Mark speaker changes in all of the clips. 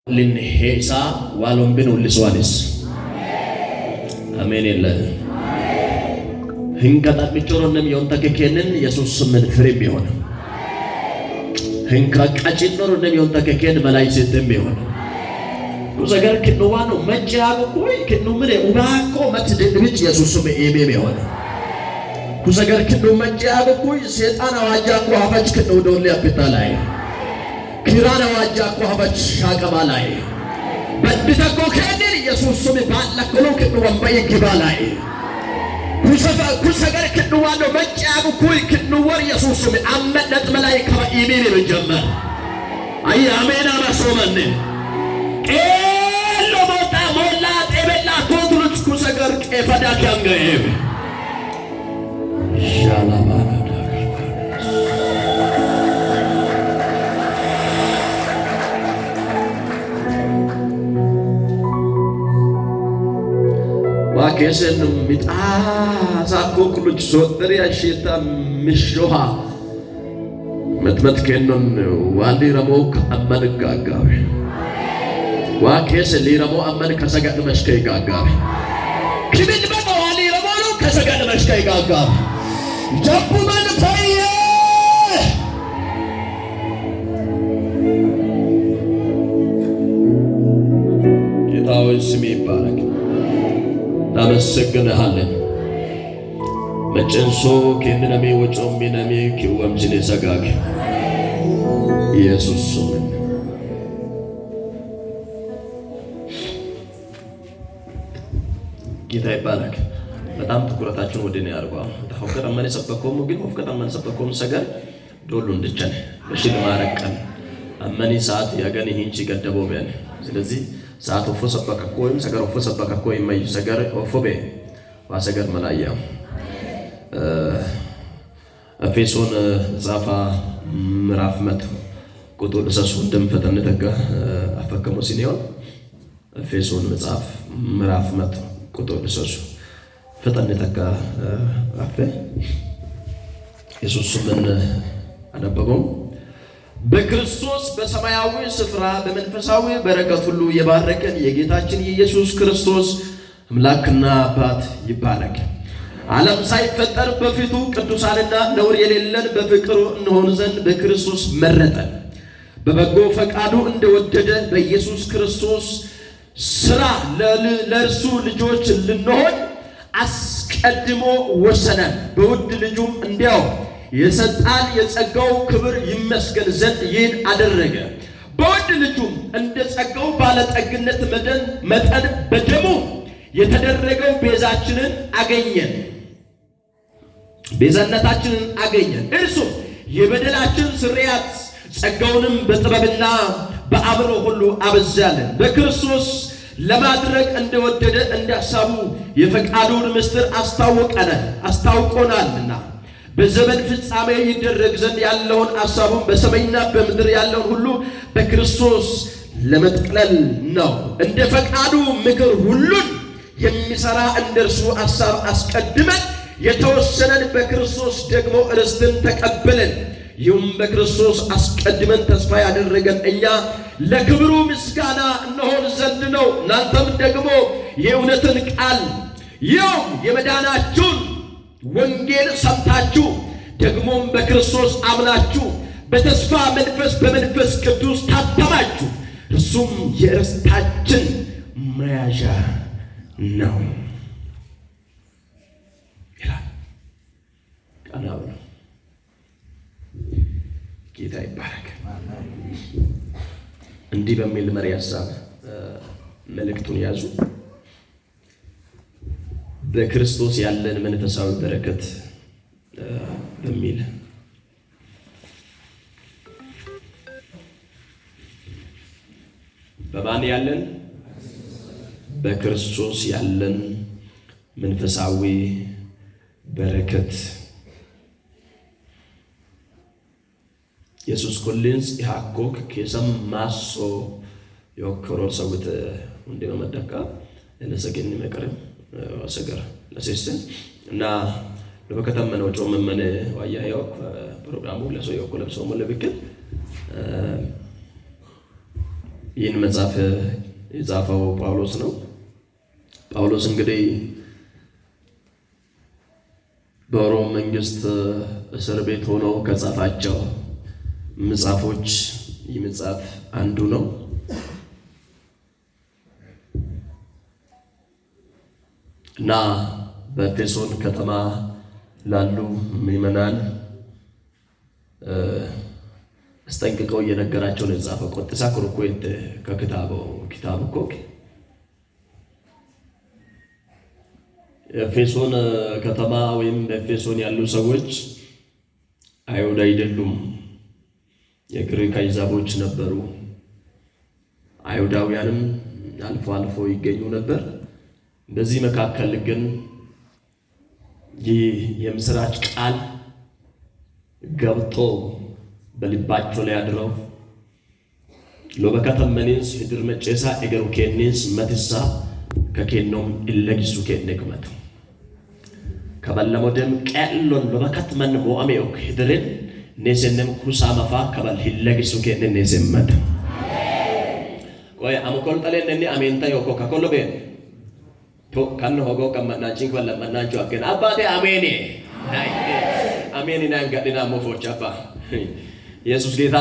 Speaker 1: ሊንሄሳ ዋሎምቢን ውልስዋንስ አሜን የለ ህንከጣሚቾሮንም የወንተከኬንን የሱስ ስምን ፍሬም ይሆን ህንካ ቀጭኖሮንም የወንተከኬን መላይ ሴትም ይሆን ኩሰገር ክንዋኑ መጫጉ ኩይ ክኑ ምን ኡባኮ መት ድብጭ የሱስ ስም ኤሜም ይሆን ኩሰገር ክኑ መጫጉ ኩይ ሰይጣን አዋጃ ኮ ሀፈች ክኑ ዶል ያపిታ ላይ ኪራን አዋጃ ኮ ሀፈች ሻቀባ ላይ በድተኮ ከንን ኢየሱስ ስም ባለከሉ ክኑ ወንበይ ግባ ላይ ኩሰገር ክኑ ዋኖ መጫጉ ኩይ ክኑ ወር ኢየሱስ ስም አመለጥ መላይ ከባ ኢሜም ይጀመር አይ አሜን አማሶመን ቄሎ ሞጣ ሞላ ጤበላ ቶትሉች ኩሰገር ቄፈዳ ኪያንገኤብ ሻላባራ ዋኬሰን ሚጣሳ ኮክሉች ሶደሪ አሼታ ምሾሃ መትመት ኬኖን ዋሊ ረሞክ አመን ጋጋቤ ዋኬሰ ሊረሞ አመን ከሰገድ መሽከይ ጋጋቤ ክብድ በቀ ዋሊ ረሞኑ ከሰገድ መሽከይ ጋጋቤ ጀቡመን ፈየ ጌታ ሆይ ስም ይባረክ። እናመሰግንሃለን። መጨንሶ ኬንነሜ ወጮሚነሜ ኪወምጅኔ ሰጋግ ኢየሱስ ስምን ጌታ ይባረክ። በጣም ትኩረታችሁን ወደ እኔ አድርጉ። ሆፍከት አመን ሰበኮሙ ግን ሆፍከት አመን ሰበኮሙ ሰገር ዶሉ እንድቸን በሽል ማረቀን አመኒ ሰዓት ያገን ይህንቺ ገደቦ ቢያን ስለዚህ ሰዓት ኦፎ ሰበከኮ ወይም ሰገር ኦፎ ሰበከኮ ይመዩ ሰገር ኦፎ ቤ ዋሰገር መላያ ኤፌሶን መጽሐፋ ምዕራፍ መቶ ቁጥር እሰሱ እንደምፈጠን ተጋ አፈከሞ ሲኒዮን ኤፌሶን መጽሐፍ ምዕራፍ መቶ ቁጥር እሰሱ ፈጠን ተጋ አፈ ኢየሱስ ምን አነበበው? በክርስቶስ በሰማያዊ ስፍራ በመንፈሳዊ በረከት ሁሉ የባረከን የጌታችን የኢየሱስ ክርስቶስ አምላክና አባት ይባረክ። ዓለም ሳይፈጠር በፊቱ ቅዱሳንና ነውር የሌለን በፍቅሩ እንሆን ዘንድ በክርስቶስ መረጠን። በበጎ ፈቃዱ እንደወደደ በኢየሱስ ክርስቶስ ሥራ ለእርሱ ልጆች ልንሆን አስቀድሞ ወሰነን። በውድ ልጁም እንዲያው የሰጣን የጸጋው ክብር ይመስገን ዘንድ ይህን አደረገ። በውድ ልጁም እንደ ጸጋው ባለጠግነት መጠን በደሙ የተደረገው ቤዛችንን አገኘን ቤዛነታችንን አገኘን። እርሱም የበደላችን ስርየት ጸጋውንም በጥበብና በአእምሮ ሁሉ አበዛልን። በክርስቶስ ለማድረግ እንደወደደ እንደ ሐሳቡ የፈቃዱን ምስጢር አስታውቆናልና በዘመን ፍጻሜ ይደረግ ዘንድ ያለውን ሐሳቡን በሰማይና በምድር ያለውን ሁሉ በክርስቶስ ለመጠቅለል ነው። እንደ ፈቃዱ ምክር ሁሉን የሚሰራ እንደ እርሱ ሐሳብ አስቀድመን የተወሰነን በክርስቶስ ደግሞ ርስትን ተቀበልን። ይህም በክርስቶስ አስቀድመን ተስፋ ያደረገን እኛ ለክብሩ ምስጋና እንሆን ዘንድ ነው። እናንተም ደግሞ የእውነትን ቃል ይኸውም የመዳናችሁን ወንጌል ሰምታችሁ ደግሞም በክርስቶስ አምናችሁ በተስፋ መንፈስ በመንፈስ ቅዱስ ታተማችሁ። እርሱም የርስታችን መያዣ ነው ይላል። ቀና ብሎ ጌታ ይባረክ። እንዲህ በሚል መሪ ሀሳብ መልእክቱን ያዙ። በክርስቶስ ያለን መንፈሳዊ በረከት በሚል በማን ያለን? በክርስቶስ ያለን መንፈሳዊ በረከት ኢየሱስ ኮሊንስ ኢሃኮክ ኬሰም ማሶ የወከሮር ሰውት እንዲ መመደካ ለሰገኝ መቀርም ሰገር ለሴስን እና ለበከተመነ ወጮ መመነ ዋያ የወክ ፕሮግራሙ ለሰው የወክ ለብሰው ሞለ ብክል ይህን መጽሐፍ የጻፈው ጳውሎስ ነው። ጳውሎስ እንግዲህ በሮም መንግስት እስር ቤት ሆኖ ከጻፋቸው መጽሐፎች ይህ መጽሐፍ አንዱ ነው። እና በኤፌሶን ከተማ ላሉ ምዕመናን አስጠንቅቀው እየነገራቸው ነው የጻፈው። ቆጥሳ ኩርኩት ከክታቦ ኪታብ ኮክ ኤፌሶን ከተማ ወይም በኤፌሶን ያሉ ሰዎች አይሁድ አይደሉም፣ የግሪክ አሕዛቦች ነበሩ። አይሁዳውያንም አልፎ አልፎ ይገኙ ነበር። በዚህ መካከል ግን ይህ የምስራች ቃል ገብቶ በልባቸው ላይ አድረው ሎበከተመኒንስ ህድር መጨሳ እገሩ ኬኒንስ መትሳ ከኬኖም እለጊሱ ኬኔ ክመት ከበለሞ ደም ቀሎን ሎበከትመን ሞአሜ ኦክ ህድርን ኔሴንም ኩሳ መፋ ከበል ሂለጊሱ ኬኔ ኔሴመት ቆይ አሞኮል ጠሌነኒ አሜንታ ዮኮ ከኮሎ ቤን ቶ ከነ ሆጎ ከመናችን ከለመናችሁ አከን አባቴ አሜን አሜን ናን ገድና ሞፎች አባ ኢየሱስ ጌታ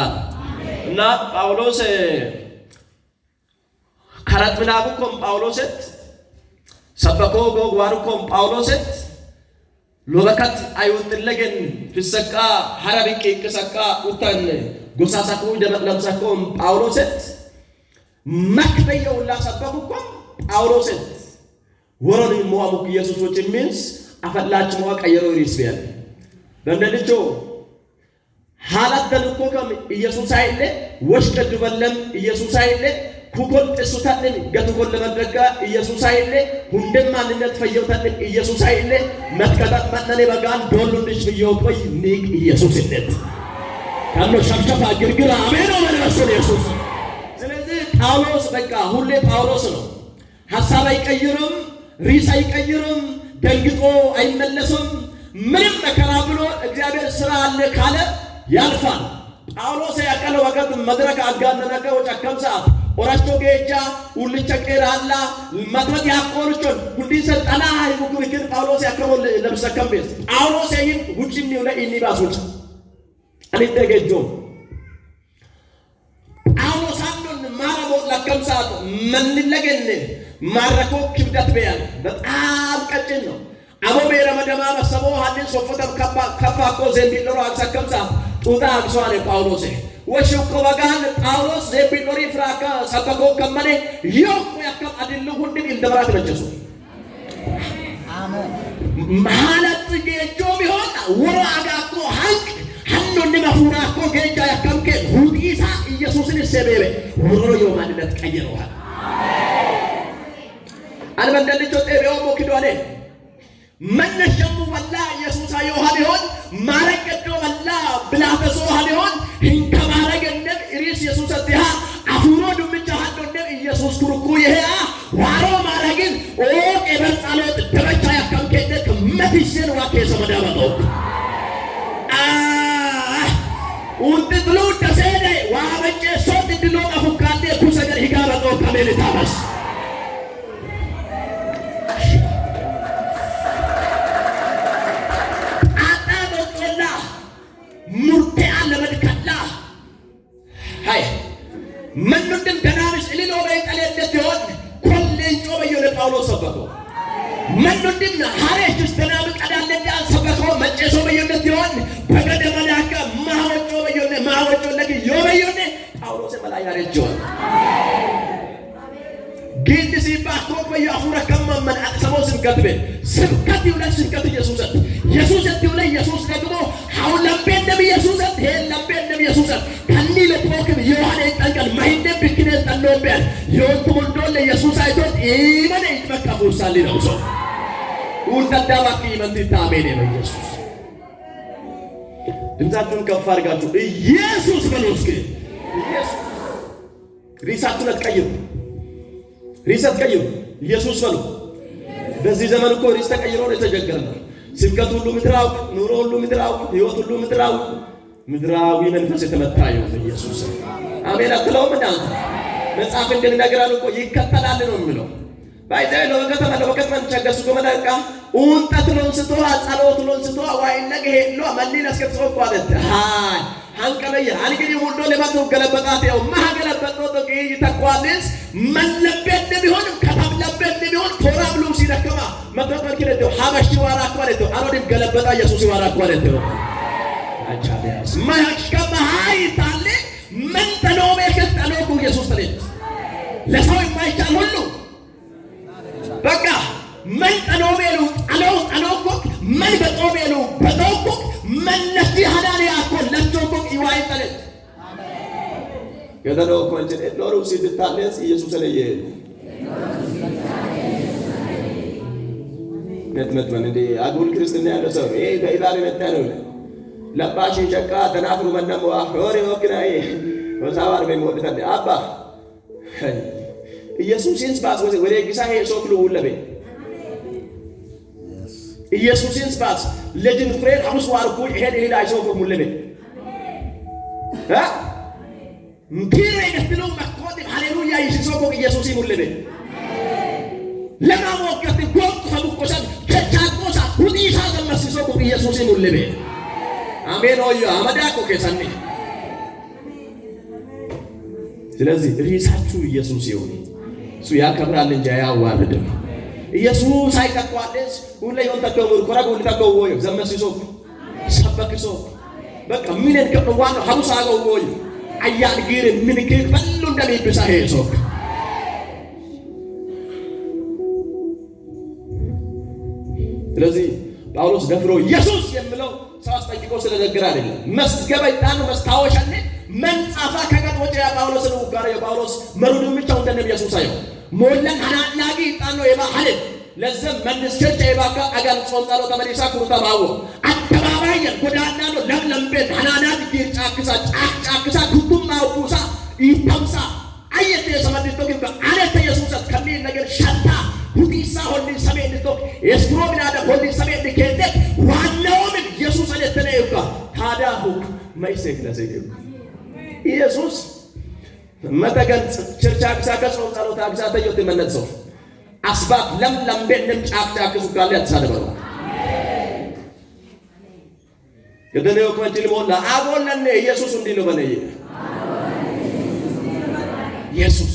Speaker 1: እና ጳውሎስ ከረት ምናቡኮም ጳውሎስት ሰበኮ ጎግዋሩኮም ጳውሎስት ሎበከት አይውጥለገን ፍሰቃ ሀረብቅ ቅሰቃ ኡተን ጎሳሳኩ ደመቅለምሰኮም ጳውሎስት መክበየውላ ሰበኩኮም ጳውሎስት ወረን ሞአሙክ ኢየሱሶች ሚንስ አፈላች ሞአ ቀየሮ ሪስቢያል በእንደልቾ ሀላት ደልኮ ከም ኢየሱስ አይለ ወሽቀ ዱበለም ኢየሱስ አይለ ኩኮል ጥሱታልን ገቱኮል ለመድረጋ ኢየሱስ አይለ ሁንደም ማንነት ፈየውታልን ኢየሱስ አይለ መትከታት መነኔ በጋን ዶሉንሽ ብየው ቆይ ኒቅ ኢየሱስ ነት ካኖ ሸፍሸፋ ግርግራ አሜን ነው መልበሱን ኢየሱስ። ስለዚህ ጳውሎስ በቃ ሁሌ ጳውሎስ ነው። ሐሳብ አይቀይርም፣ ሪስ አይቀይርም፣ ደንግጦ አይመለስም። ምንም መከራ ብሎ እግዚአብሔር ስራ አለ ካለ ያልፋል። ጳውሎስ ያቀለ ወቀት መድረክ አጋነነከ ወጨከም ሰዓት ኦራቾ ጌጃ ውልቸ ቄራላ መትመት ያቆልቾን ሁንዲን ሰጠና ሃይቡክርክን ጳውሎስ ያከሞ ለብሰከም ቤት ጳውሎስ ይህን ውጭ ነው ለኢኒ ባሶች አንደገጆ ጳውሎስ አንዶን ማረቦ ለከም ሰዓት መንለገን ማረኮ ክብደት በያል በጣም ቀጭን ነው። አቦ ቤረ መደማ መሰቦ ሀንን ሶፎተም ከፋኮ ዘንቢሎሮ አክሰከም ሰዓት ጡጣ አግሷን ጳውሎስ ወሽኮ በጋን ጳውሎስ ዘንቢሎሪ ፍራካ ሰበኮ ከመኔ ዮኮ ያከም አድሉ ሁንድን ኢልደብራት መቸሱ ማለት ጌጆ ቢሆን ወሮ አጋኮ ሀንቅ ሀኖን መፉራኮ ጌጃ ያከምኬ ሁጢሳ ኢየሱስን ሰበበ ወሮ የማንነት ቀይረዋል። አልበንደልቾ ጤቤው ሞክዷሌ መነሸሙ ወላ ኢየሱስ አዮሃ ቢሆን ማረገዶ ወላ ብላፈሶ ቢሆን ሂንከ ማረገነም ኢሪስ ኢየሱስ አቲሃ አፉሮ ዱምቻ ሀዶነም ኢየሱስ ኩርኩ ይሄ ዋሮ ማረግን ኦ ቀበል ጻሎት ደረቻ ያከምከነ መትሽን ዋኬሰ መዳበጦ ውንጥጥሉ ደሴደ ዋበጨ ሶት ድሎ አፉካዴ ኩሰገር ሂጋበጦ ከሜልታበስ መኑድም ገናምሽ እልሎ በይጠለለት ይሆን ኮሌንጮ በየለ ጳውሎስ ሰበኮ መኑድም ሀሬሽስ ገናም ቀዳለት ሰበኮ መጨሶ በየለት ይሆን በገደ መላከ ማወጮ በየለ ማወጮ ለግ ዮ በየለ ጳውሎስ መላ ያረጆ ግን ሲባኮ በየ አፉረ ከማመን አቅሰሞ ስብከት ቤት ስብከት ይውለ ስብከት ኢየሱስ ኢየሱስ ይውለ ኢየሱስ ደግሞ አሁን ለምቤ ኢየሱስ ሄ ለምቤ ኢየሱስ ከኒ ለቶክም ዮሐን ይጠንቀል ማይነ ብክነ ጠሎቢያል ዮንቱ ወንዶለ ኢየሱስ አይቶት ኢመነ ይትመከፉሳሊ ነው ሰው ውልተዳባክ ይመንት ታሜን ነው ኢየሱስ። ድምፃችሁን ከፍ አድርጋችሁ ኢየሱስ በሉ እስኪ። ኢየሱስ ሪሳችሁን አትቀይሩ፣ ሪስ አትቀይሩ፣ ኢየሱስ በሉ። በዚህ ዘመን እኮ ሪስ ተቀይሮ ነው የተቸገርነው። ስብከት ሁሉ ምድራዊ፣ ኑሮ ሁሉ ምድራዊ፣ ህይወት ሁሉ ምድራዊ፣ ምድራዊ መንፈስ የተመታ ይሁን ኢየሱስ። አሜን አትለውም እናንተ? መጽሐፍ እንደሚነግረን እኮ ይከተላል ነው የሚለው። ባይዘይ ለወከተማ ለወከተማ ተቸገሱ ጎመዳቃ ኡንጠት ሎንስቶ ጸሎት ሎንስቶ ዋይነገ ሄሎ መሊን አስከጽኦ እኮ አለት ሃይ አንቀበየ አንግዲ ሁንዶ ለማቱ ገለበጣት ያው ማህ ገለበጦ ተቂ ተቋልስ መለበን ቢሆን ከተብለበን ቢሆን ቶራብሉ ሲደከማ መተፈር ከለዶ ሀበሽ ዋራ አቋለቶ አሮዲም ገለበጣ ኢየሱስ ዋራ አቋለቶ አቻቢያስ ማህሽከ ማሃይ ታለ ምን ተኖሜ ከተኖኩ ኢየሱስ ተለች ለሰው የማይቻል ሁሉ በቃ ምን ጠኖሜሉ ጠለው ጠሎኮ ምን በጦሜሉ በጦኮ ምን ነፍሲ ሀዳን ያኮ ለቶኮ ይዋይ ጠለች ገደሎ ኮንችን ሎሩ ሲድታለስ ኢየሱስ ለየ መትመት ምን እንዴ አጉል ክርስትና ያለው ሰው ይሄ በኢባብ የመጣ ነው። ለባሽ ሸቃ ተናፍሩ መነሞ ሆሪ ወክናይ ወሳዋር በሚወድታለ አባ ኢየሱስን ስባስ ወደ ጊሳ ሄሶክሉ ውለቤ ኢየሱስን ስባስ ለጅን ፍሬን ሐሙስ ዋርኩ ይሄን ይሄዳ አይሶክሉ ሙለቤ አ ምኪረ ይገትሉ መቆጥ ሃሌሉያ ይሽሶኮ ኢየሱስ ሙለቤ ለማሞከት ጎጥ ሰቡቆሳን ከቻቆሳ ሁዲሳ ዘመስሶኮ ኢየሱስ ሙለቤ አሜን ሆዮ አመዳኮ ከሰኒ። ስለዚህ ሪሳችሁ ኢየሱስ ይሁን። እሱ ያከብራል እንጂ አያዋርድም። ኢየሱስ አይቀቋለስ ሁለ ይሁን ተከው ኮራ ሁሉ ተከው ወይ ዘመስሶ ሰበክሶ በቃ ሚነን ከዋን ሐሙስ አገው ወይ አያል ግር ምን ክክ በሉ እንደሚብሳ ሄሶ። ስለዚህ ጳውሎስ ደፍሮ ኢየሱስ የሚለው ሰው አስጠይቆ ስለነገረ አይደለም። መስገበ ይጣኑ መስታወሻኔ መንጻፋ ከቀጥ ወጪ ጳውሎስን ውጋረ የጳውሎስ መሩድን ብቻው እንደነ ኢየሱስ አየው ሞላን ሀናናጊ ይጣኑ የባህል ለዘም መንስቸች የባካ አጋል ጾም ጸሎት ተመሊሳ ኩሩታ ባዎ አደባባይ ጎዳና ነው ለምለም ቤት ሀናናት ጊር ጫክሳ ጫክ ጫክሳ ቱቱም ማውቁሳ ይተምሳ አየተ የሰመድቶ ግን አለተ ኢየሱስ ከሚል ነገር ሸታ ሁዲሳ ሆሊ ሰሜን ቶ የስክሮ ቢናደ ሆሊ ሰሜን ከደ ዋናው ምን ኢየሱስ አለተ ነው ይባ ታዳ ሁክ ማይሴክ ለዘይክ ኢየሱስ መተገን ቸርቻ ግሳ ከጾም ጸሎት አግሳ ተየት መነጽ አስባብ ለምለም ቤንም ጫክ ጫክ ሱካለ ያተሳደበው ገደኔው ከንቲል ሞላ አቦለነ ኢየሱስ እንዲህ ነው በነየ ኢየሱስ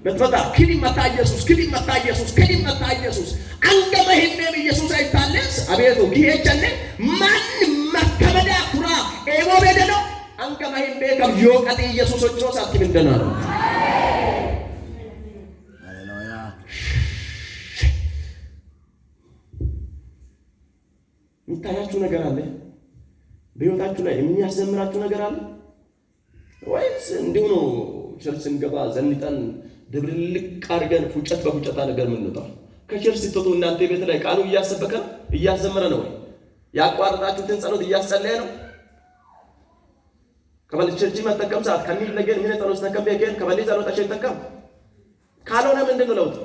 Speaker 1: መትፈታ ክሊ መታ ኢየሱስ ክሊ መታ ኢየሱስ ክሊ መታ ኢየሱስ አንገመ ሂሜም ኢየሱስ አይታለስ አቤቱ ጊሄቸነ ማን መከበዳ ኩራ ኤቦ ቤደኖ አንገመ ሂሜ ከም ዮቀጥ ኢየሱስ ኦቾ ሳት ምንደና ነው።
Speaker 2: ሃሌሉያ።
Speaker 1: የሚታያችሁ ነገር አለ? በህይወታችሁ ላይ የሚያስዘምራችሁ ነገር አለ ወይስ እንዲሁ ነው? ቸርች ስንገባ ዘንጠን ድብልቅ አድርገን ፉጨት በፉጨታ ነገር የምንወጣው? ከቸርች ስትወጡ እናንተ ቤት ላይ ቃሉ እያሰበከ ነው እያዘመረ ነው ወይ? ያቋረጣችሁትን ጸሎት እያስጸለየ ነው? ከበል ቸርች መጠቀም ሰዓት ከሚል ነገር ምን ጸሎት ተከም ቢገን ከበል ጸሎት አሸ ተከም ካልሆነ ምንድነው ለውጥ?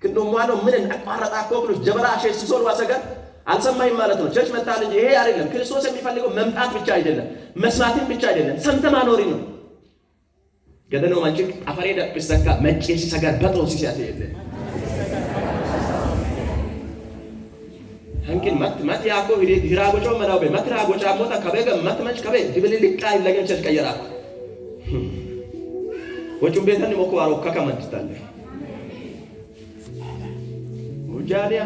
Speaker 1: ክንዶማ ነው ምን አቋረጣ ኮክሎ ጀበራ አሸ ሲሶል ዋሰገር አልሰማኝም ማለት ነው። ቸርች መጣል እንጂ ይሄ አይደለም። ክርስቶስ የሚፈልገው መምጣት ብቻ አይደለም፣ መስማትም ብቻ አይደለም፣ ሰምተህ ማኖሪ ነው። ገደኖ ማንቺ አፈሬ ደብሰካ መጬ ሲሰጋር በጦ ሲሲያተ የለ hankin mat mat ያኮ ሂራጎጮ መናው በ መት ራጎጫ ሞታ ከበገ መት መንች ከበ ድብልልቅ አይለገን ቸርች ቀየራ ወጩም ቤተን ሞኮ አሮ ከከመንትታለ ሙጃሊያ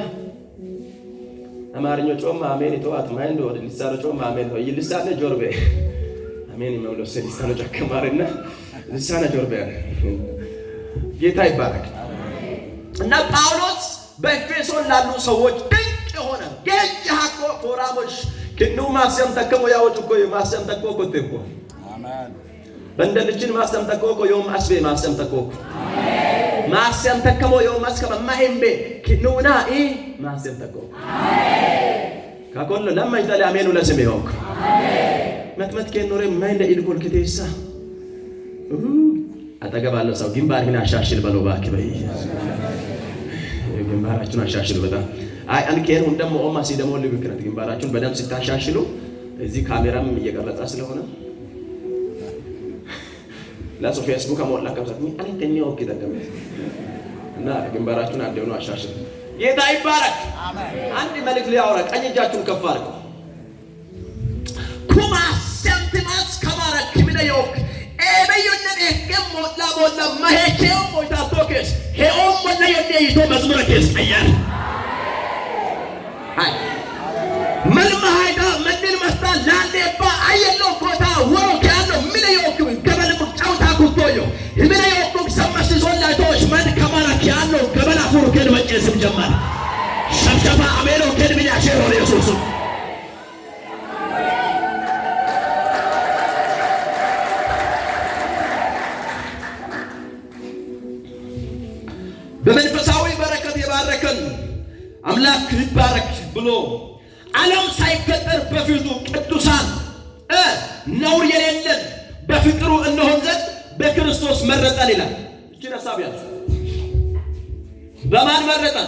Speaker 1: አማርኞ ጮማ አሜን ተዋት ማይንዶ ወደ ሊሳኖ ጮማ አሜን ነው ይልሳነ ጆርቤ አሜን ይመውለስ ሊሳኖ ጨከማርና ሊሳነ ጆርቤ ጌታ ይባረክ። እና ጳውሎስ በኤፌሶን ላሉ ሰዎች ድንቅ የሆነ ጌጅ ሀኮ ፎራሞሽ ክኑ ማሰም ተከሞ ያወጭ እኮ ማሰም ተኮ እኮ ተኮ
Speaker 2: አሜን።
Speaker 1: በእንደልችን ማሰም ተኮ እኮ ዮም አስቤ ማሰም ተኮ ማሰም ተከሞ ዮም አስከበ ማሂምቤ ክኑና ኢ ማሰም ተኮ ካኮሎ ለማ ይታለ አሜኑ ለስሜ ሆክ መትመት ከኖሬ ማይንደ ኢልኮል ከተሳ አጠገባለሁ ሰው ግንባርህን አሻሽል በለው እባክህ በይ ግንባራችሁን አሻሽሉ በጣም አይ አንኬን ሁንደሞ ኦማ ሲደሞ ልብክነት ግንባራችሁን በደንብ ስታሻሽሉ እዚህ ካሜራም እየቀረጸ ስለሆነ ለሱ ፌስቡክ አሞላ ከምሰት አኔ ተኛው ኪተከመ እና ግንባራችሁን አንድ ሆኖ አሻሽል። ጌታ ይባረክ። አንድ መልእክት ሊያወራ ቀኝ እጃችሁን ከፍ አድርገው። ኩማ ሰምትማስ ከማረክ ሚነዮክ ኤበዮነ ኤከም ሞላ ሞላ ማሄቼው ሞይታቶኬስ ሄኦም ሞላ ዮኔ ይቶ መዝሙረ ኬስ ቀየር አይ መልማሃይዳ መድን መስታ ላሌባ አየሎ ኮታ ወሮ ከያሎ ሚነዮክ ገበል ጫውታ ኩቶዮ ሚነዮክ ሰማሽ ዞላቶሽ መን ከማረክ ያሎ ገበል አፉሩ ከን መጨስም ጀመር ሸብሸባ አሜኖ ከን ሚያሸሮ ኢየሱስ። በመንፈሳዊ በረከት የባረከን አምላክ ይባረክ ብሎ ዓለም ሳይፈጠር በፊቱ ቅዱሳን ነውር የሌለን በፍቅሩ እንሆን ዘንድ በክርስቶስ መረጠን ይላል። እችን ሀሳብ ያዙ። በማን መረጠን?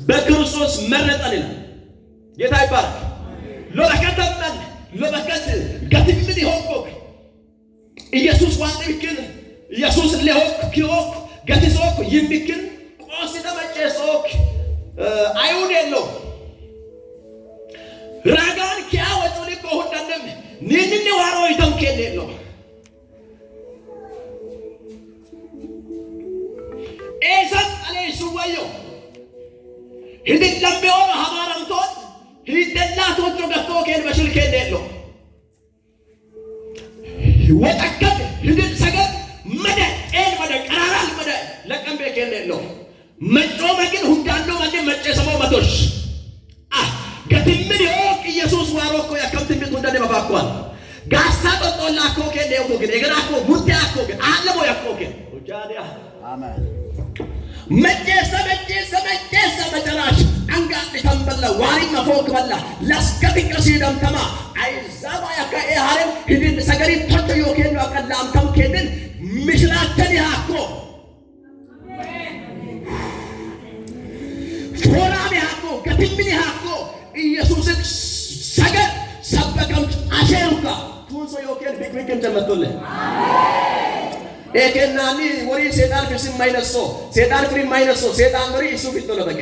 Speaker 1: በክርስቶስ መረጠን ይላል። ጌታ ይባረክ። ሎበከተመን ሎበከት ገትምን ይሆንኮክ ኢየሱስ ዋን ቢክን ኢየሱስ ለሆክ ኪኦክ ገትሶክ ይምክን ቆስ ተመጨሶክ አይሁን የለው ራጋን ኪያ ወጡኒ ኮሁንደንም ኒንኒ ዋሮ ይተም ኬን የለው ኤሰን አሌ ሱወዮ ሂድን ለምቢሆን ሀማረምቶን ሂደላቶቾ ገቶ ኬን በሽል ኬን የለው ወጠከት ሂድን ሰገድ መደ ጤን መደ ቀራራል መደ ለቀምቤ ኬን የለው መጮመ ግን ሁንዳኖ መን መጨሰሞ መቶሽ ገትምን ዮቅ ኢየሱስ ዋሮኮ ያከምትምት ሁንዳኔ መፋኳል ጋሳ ጦጦላ አኮ ኬን የኮ ግን ኤገና አኮ ሙርቴ አኮ ግን አለሞ ያኮ ኬን ኡጃዲያ።
Speaker 2: አሜን።
Speaker 1: መጨሰ መጨሰ መጨሰ መጨራሽ አንጋጥ ተንበላ ዋሪ መፎክ በላ ለስከት ቀሲደም ተማ አይዛባ ያካ ኤሃረም ሂድን ሰገሪ ቶቾ ዮኬን አቀላምተም ኬንን ምሽራተን ያኮ ፎራም ያኮ ገትምን ያኮ ኢየሱስን ሰገድ ሰበከም አሼሩካ ቱንሶ ዮኬን ቢቅቢቅን ጀመቶለ ኤኬናኒ ወሪ ሴጣን ፍርስ ማይነሶ ሴጣን ፍሪ ማይነሶ ሴጣን ወሪ እሱ ፊት ነው ለበቀ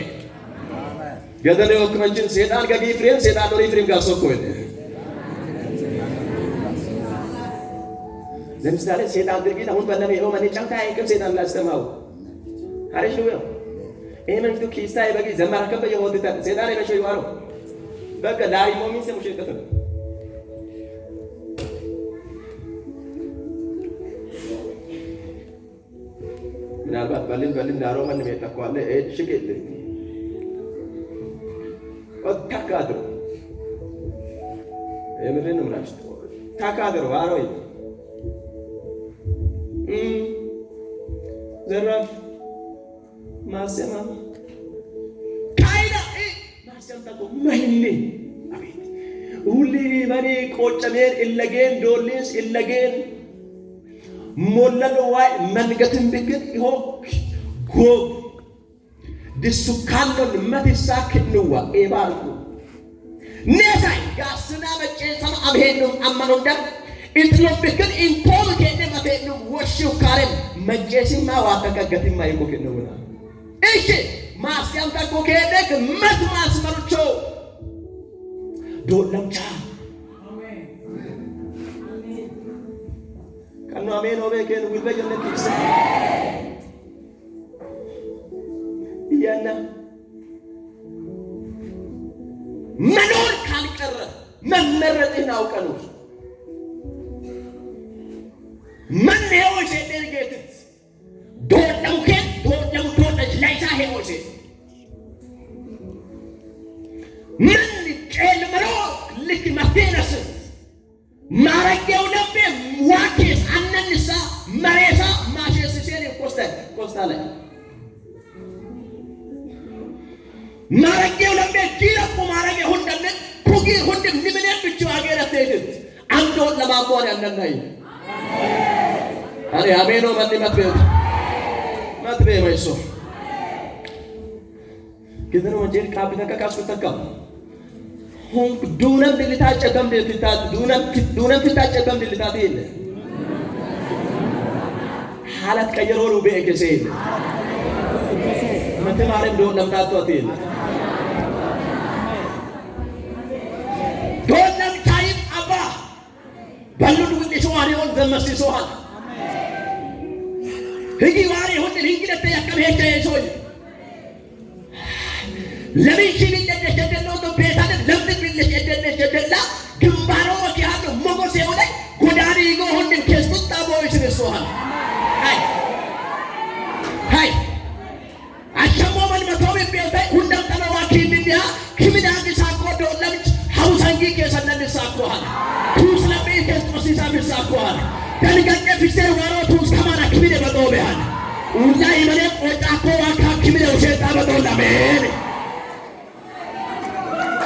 Speaker 1: ገደለ ወክመንችን ሴጣን ገጊ ፍሬም ሴጣን ወሪ ፍሬም ጋር ሶኮ ይደ ለምሳሌ ሴጣን ድርጊት አሁን በለኔ ኦ ማኔ ጫንታ አይቅም ሴጣን ላስተማው አሪሽ ነው ይሄ መንቱ ኪሳ ይበጊ ዘማራከበ የሆትታ ሴጣን ይበሾ ይዋሮ በቃ ላሪ ሞሚን ሰሙሽ ይቀጥል ምናልባት በልን በልን ዳሮ ማን ሜጠኳለ ሽቅል ታካድሮ የምሬን ነው የምላችሁ። ታካድሮ አሮይ ዘራፍ ማሰማ ካይዳ ማሰም ታኮ ማይኔ አቤት ሁሌ በኔ ቆጨሜን እለጌን ዶሊንስ እለጌን ሞለሎ ዋይ መንገትን ብክን ይሆክ ጎግ ድሱካሎን መትሳ ክንዋ ኤባርኩ ኔሳይ ጋስና መጨሰማ አብሄኑም አመኖንደም ኢጥሎ ብክን ኢንቶም ኬኔ መቴኑም ወሽው ካሬም መጨሲማ ዋተከገቲማ ይኮ ክንውና እሺ ማስያም ታኮ ከሄደክ መት ማስመርቾ ዶለምቻ ከኑ አሜን ኦቤ ኬን ዊልበ ጀነት ይብስ እያና መኖር ካልቀረ መመረጥህን አውቀህ ኑር። መን ሄዎች ጌትት ዶለሙ ኬን ዶለሙ ዶለች ላይሳ ሄዎች ምን ጨልምሮ ልክ መቴነስ ማረጌው ለቤ ዋኬስ አነንሳ መሬሳ ማሼስ ሴን ኮስተ ኮስታ ላይ ማረጌው ለቤ ጂረቁ ማረጌ ሁንደን ኩጊ ሁንድ ንምነ ብቻ አገረ ተይድት አንዶ ለማቋን ያነናይ አሬ አሜኖ መጥ መጥቤ መጥቤ ወይሶ ግድን ወንጀል ካቢተካ ካስኩተካ ሆንክ ዱነም ድልታጨ በም ድልታት ዱነም ዱነም ትታጨ በም ድልታት የለ ሐላት ቀየሮ ነው በኤከሴ መተማረ እንደሆነ ለምታቷት ይል ዶለም ታይም አባ በሉን ውንዲ ሶዋሪውን ዘመስሶሃል ህጊ ዋሪ ሁን ህንግለተ ያከም ሄቸ ሶይ ለምን ቢለደሽ ደደለው ቤታን ለምን ቢለሽ ደደለሽ ደደላ ግንባሮ ወኪያሉ ሞጎስ የሆነ ጎዳኒ ይጎ ሁን ከስቱጣ ቦይስ ሶሃል አይ ሃይ አሸሞ መን መቶብ ቤታይ ሁንደም ጠለዋ ኪንዲያ ኪሚዳግ ሳኮ ዶለምች ሀውሳንጊ ከሰነን ሳኮሃል ቱስ ለሜ ከስጦሲሳ ቢሳኮሃል ደንገቀ ፊሴር ዋሮ ቱስ ከማራ ኪሚደ በጦበሃል ውላ ይመኔ ቆጫኮ ዋካ ኪሚደ ውሸጣ በጦላሜን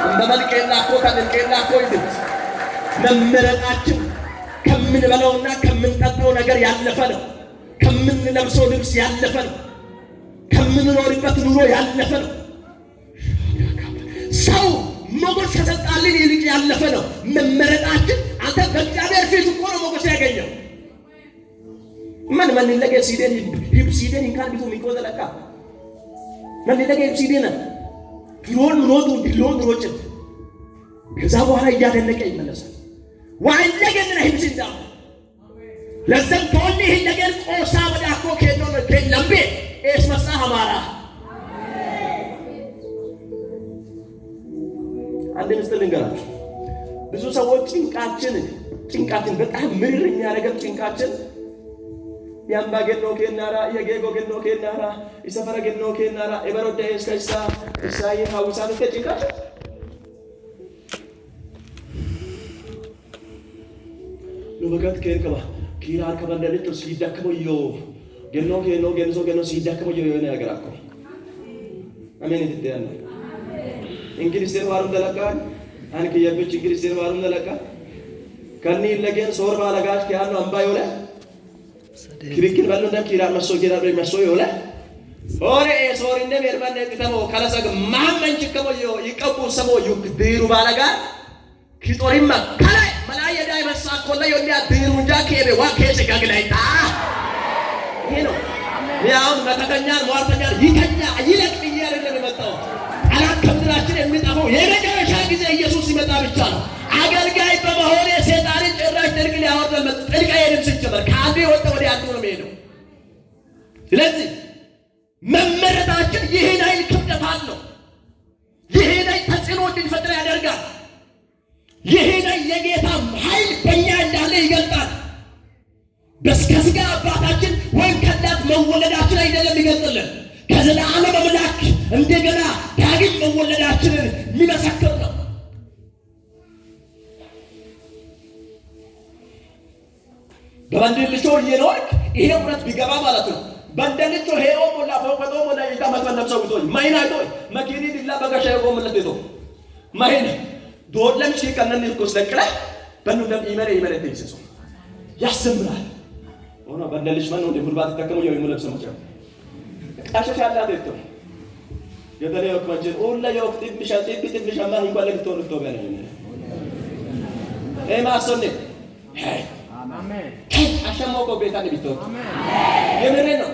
Speaker 1: እንደመልቄላኮ ከልቄላኮ ይልት መመረጣችን ከምንበላውና ከምንጠጣው ነገር ያለፈ ነው። ከምንለብሰው ልብስ ያለፈ ነው። ከምንኖርበት ኑሮ ያለፈ ነው። ሰው ሞገስ ከሰጣልን ይልቅ ያለፈ ነው መመረጣችን። አንተ በእግዚአብሔር ፊት እኮ ነው ሞገስ ያገኘው። ምን ምን ለገ ሲደን ሂብ ሲደን እንካን ቢቱ ሚቆዘለካ ምን ለገ ሲደን ቢሮን ሮጡ ቢሎን ሮጭ ከዛ በኋላ እያደነቀ ይመለሳል። ዋይለገን ሂብ ሲዳ ለዘም ቶኒ ነገር ቆሳ ወዳኮ ከኖ ከለምቤ ኤስ መሳ አማራ አንድ ምስጢር ልንገራችሁ። ብዙ ሰዎች ጭንቃችን በጣም ምርር የሚያደርገን ጭንቃችን ያምባ ገኖ ኬናራ የጌጎ ገኖ ኬናራ ይሰፈረ ገኖ ኬናራ የበሮዳ እስከሳ እሳይ ሀውሳ ጭንቃችን ሉበገት ኬርከባ ኪራር ከበለልቶ ሲዳከመ ዮ ገኖ ኬኖ ገንዞ ገኖ ሲዳከመ ዮ የሆነ ነገር አኮ አሜን ይትደያና እንግሊዝ ዋሩም ደለቃ አንክ የብች እንግሊዝ ዋሩም ደለቃ ከኒ ለገን ሶር ባለጋሽ ከያኑ አምባ yoለ ክርክር በሉ እንደ ኪራ መሶ ኪራ መሶ yoለ ሆሬ ሶር እንደ ሜርማን ከተሞ ከለሰግ ማመን ችከሞ ዮ ይቀቡ ሰሞ ዩክ ዲሩ ባለጋ ኪጦሪማ ከላይ መላየ ዳይ መሳኮላ ዮኒያ ዲሩ እንጃ ከቤ ዋ ከሰ ጋግላይታ ይሄ ነው። ያው መተተኛን ሟርተኛን ይተኛ ይለቅ ብዬ አይደለም የመጣሁት። ጠላት ከምድራችን የሚጠፋው የመጨረሻ ጊዜ ኢየሱስ ሲመጣ ብቻ ነው። አገልጋይ በመሆኔ ሰይጣንን ጭራሽ ጥልቅ ሊያወርደን ጥልቅ አይሄድም። ሲጀመር ከአንዱ የወጣ ወደ አንዱ ነው የሚሄደው። ስለዚህ መመረጣችን ይህን ኃይል ክብደት አለው። ይህን ኃይል ተጽዕኖ እንድንፈጥር ያደርጋል። ይህን የጌታ ኃይል በእኛ እንዳለ ይገልጣል። ከሥጋ አባታችን ወይም ከእናት መወለዳችን አይደለም ይገልጥልን፣ ከዘላለም አምላክ እንደገና ዳግም መወለዳችንን የሚመሰክር ነው። በበንደልቾ እየኖርክ ይሄ እውነት ቢገባ ማለት ነው። በንደልቾ ሄኦ ሞላ ፎቆጦ ሞላ ይታ መትመለም ሰውቶ ማይና አይቶ መኪኒ ዲላ በጋሻ የቆምለት ይቶ ማይና ዶለም ሺ ከነን ይርኮስ ለቅለ በኑ ደም ይመረ ይመረ ተይሰሱ ያሰምራል ሆኖ በንደልሽ ማን ነው ጉልባት ተከሙ የው ይሙለብ ሰመጫ ቃሸሽ ያላት ይቶ የደለ ወክመጀን ኦላ የወቅት ጥብሻ ጥብ ጥብሻ ማ እንኳን ለግቶ ነው ተበለ ኤማሶኔ ሄይ አሸሞቆ ቤታን ቢቶት የምሬ ነው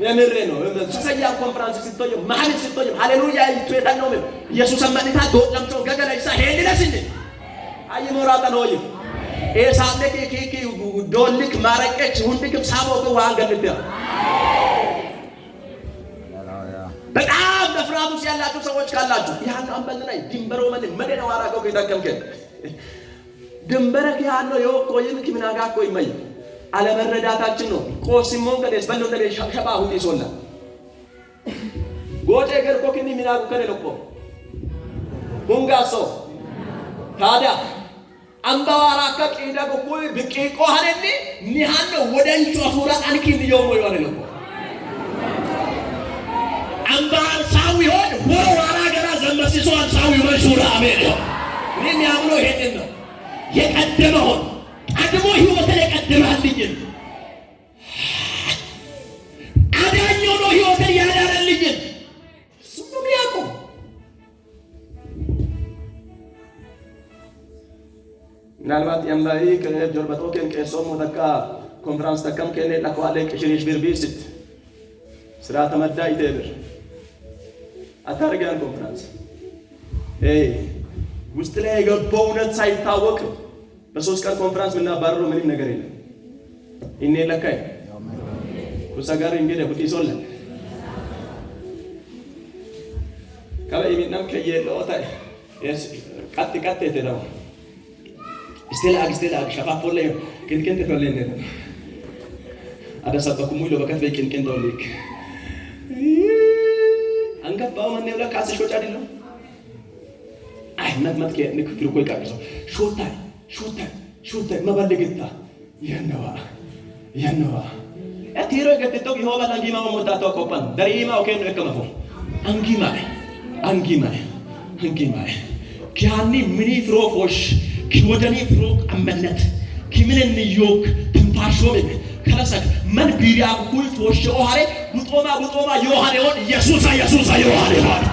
Speaker 1: የምሬ ነው። ሰሰያ ኮንፈረንስ ሲቶየ መሀል ሲቶየ ሃሌሉያ ይቱየታ ነው ኢየሱስ አማኒታ ዶለምቾ ገገለይሳ ሄንለስኝ አይ ሞራታ ነው ይሄ ኤሳለክ ኪኪ ዶልክ ማረቀች ሁንድክም ሳቦ ዋን ገልት በጣም በፍርሃት ውስጥ ያላችሁ ሰዎች ካላችሁ ያን አንበልና ድንበሮ መን መደነ ዋራከው ከይታከምከ ድንበረክ ያለው የወቆይም ኪምናጋ ኮይ መይ አለመረዳታችን ነው። ቆሲሞን ከደስ በሎ ተደ ሸባ ሁቲ ሶላ ጎጬ ገርኮ ክኒ ሚናጉ ከነ ለቆ ሁንጋሶ ታዲያ አምባዋራካ ቂዳ ጎኩይ ብቂቆ ሀነኒ ኒሃኖ ወደንቹ አፉራ አንኪን ዮሞ ይሆነ ለቆ አምባር ሳው ይሆን ወሮ ዋራ ገራ ዘመስሶ አንሳው ይመሹራ አሜን ይሆን እኔ የሚያምነው ይሄንን ነው። የቀደመውን ቀድሞ ህይወትን የቀደመልኝን አዳኝ ሆኖ ህይወትን ያዳነልኝን እሱ ነው የሚያውቀው። ምናልባት የምባይ ከጆርበቶኬን ቄሶሞ ተካ ኮንፈረንስ ተከም ከኔ ለከዋለ ቅሽሪሽ ቢርቢስት ስራ ተመዳ ይተብር አታርጋን ኮንፈረንስ ውስጥ ላይ የገባው እውነት ሳይታወቅ በ3 ቀን ኮንፈረንስ ምናባረረው ምንም ነገር የለም። እኔ ለካይ ኩሳ ጋር እንግዲህ ሁጢሶለ ከበ የሚናም ከየለኦታ ቀጥ ቀጥ የተለው ስቴላ ሸፋፎለ ቅንቅን ተቶለ ነው አደሰበኩሙ ይሎ በከት በቅንቅን ተወልክ አንገባው ማን ይብላ ካስሽ ወጫ አይደለም አይ መት መት ከንክፍል እኮ ይቃቅሰው ሾታይ ሾታይ ሾታይ መባለግታ የነዋ የነዋ አቲሮ ገተቶ ይሆባ አንጊማ ሞታቶ ቆፓን ደሪማ ኦኬን እከመፎ አንጊማ አንጊማ አንጊማ ኪያኒ ምኒ ፍሮፎሽ ኪወደኒ ፍሮቅ አመነት ኪምንን ዮክ ትንፋሾ ከለሰክ መን ቢሪያ ኩል ፎሽ ኦሃሬ ጉጦማ ጉጦማ ዮሃኔ ሆን ኢየሱሳ ኢየሱሳ ዮሃኔ ሆን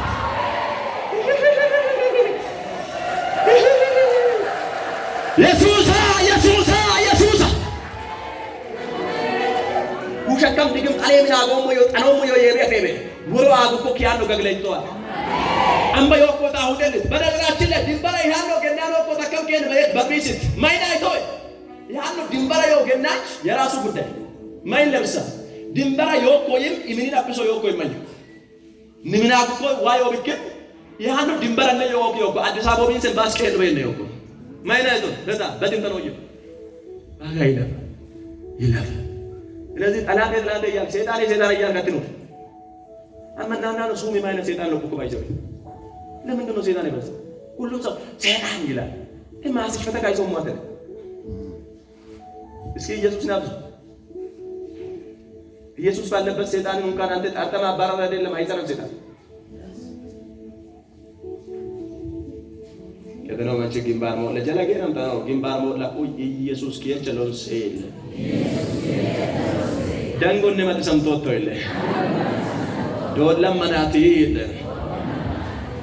Speaker 1: ኢየሱሳ ኢየሱሳ ኢየሱሳ ውሸከም ድግም ጣሌ ምን አጎሞ ዮ ጠኖሞ ዮ የቤፌቤ ወሮ አጉኮ ኪያኖ ገግለይቷል አምባ ዮኮታ ሁደልት በነገራችን ላይ ድንበራ ያለው ገና ነው እኮ ተከም ከን በየት በቢስት ማይን አይቶ ያለው ድንበራ ዮ ገናች የራሱ ጉዳይ ማይን ለብሳ ድንበራ ዮኮይም ኢምኒን አፕሶ ዮኮ ይመኝ ንምና እኮ ዋዮ ብክን ያለው ድንበራ ነው ዮኮ ዮኮ አዲስ አበባ ቢንሰን ባስከ ነው ነው ዮኮ ማይን አይቶ በዛ በድንበራ ነው ባጋ ይለፍ ይለፍ። ስለዚህ ጠላቴ ጠላቴ እያልክ ሰይጣኔ ሰይጣን እያልክ አትኑር። አመናና ነው ሱም የማይነት ሰይጣን ነው እኮ ባይዘው ለምንድን ነው ሰይጣን የበዛው? ሁሉም ሰው ሰይጣን ይላል። ማስሽ ፈተካ ይዞ ሟተ እስኪ ኢየሱስን አብዙ። ኢየሱስ ባለበት ሰይጣንን እንኳን አንተ ጠርተህ ማባረር አይደለም አይጸናም ሰይጣን። ከተነው መቼ ግንባር ሞላ ጀለገናም ተነው ግንባር ሞላ ቁይ ኢየሱስ ከየቸሎን ሴል ደንጎን መጥ ሰምቶቶ ይለ ዶለም መናቲ ይለ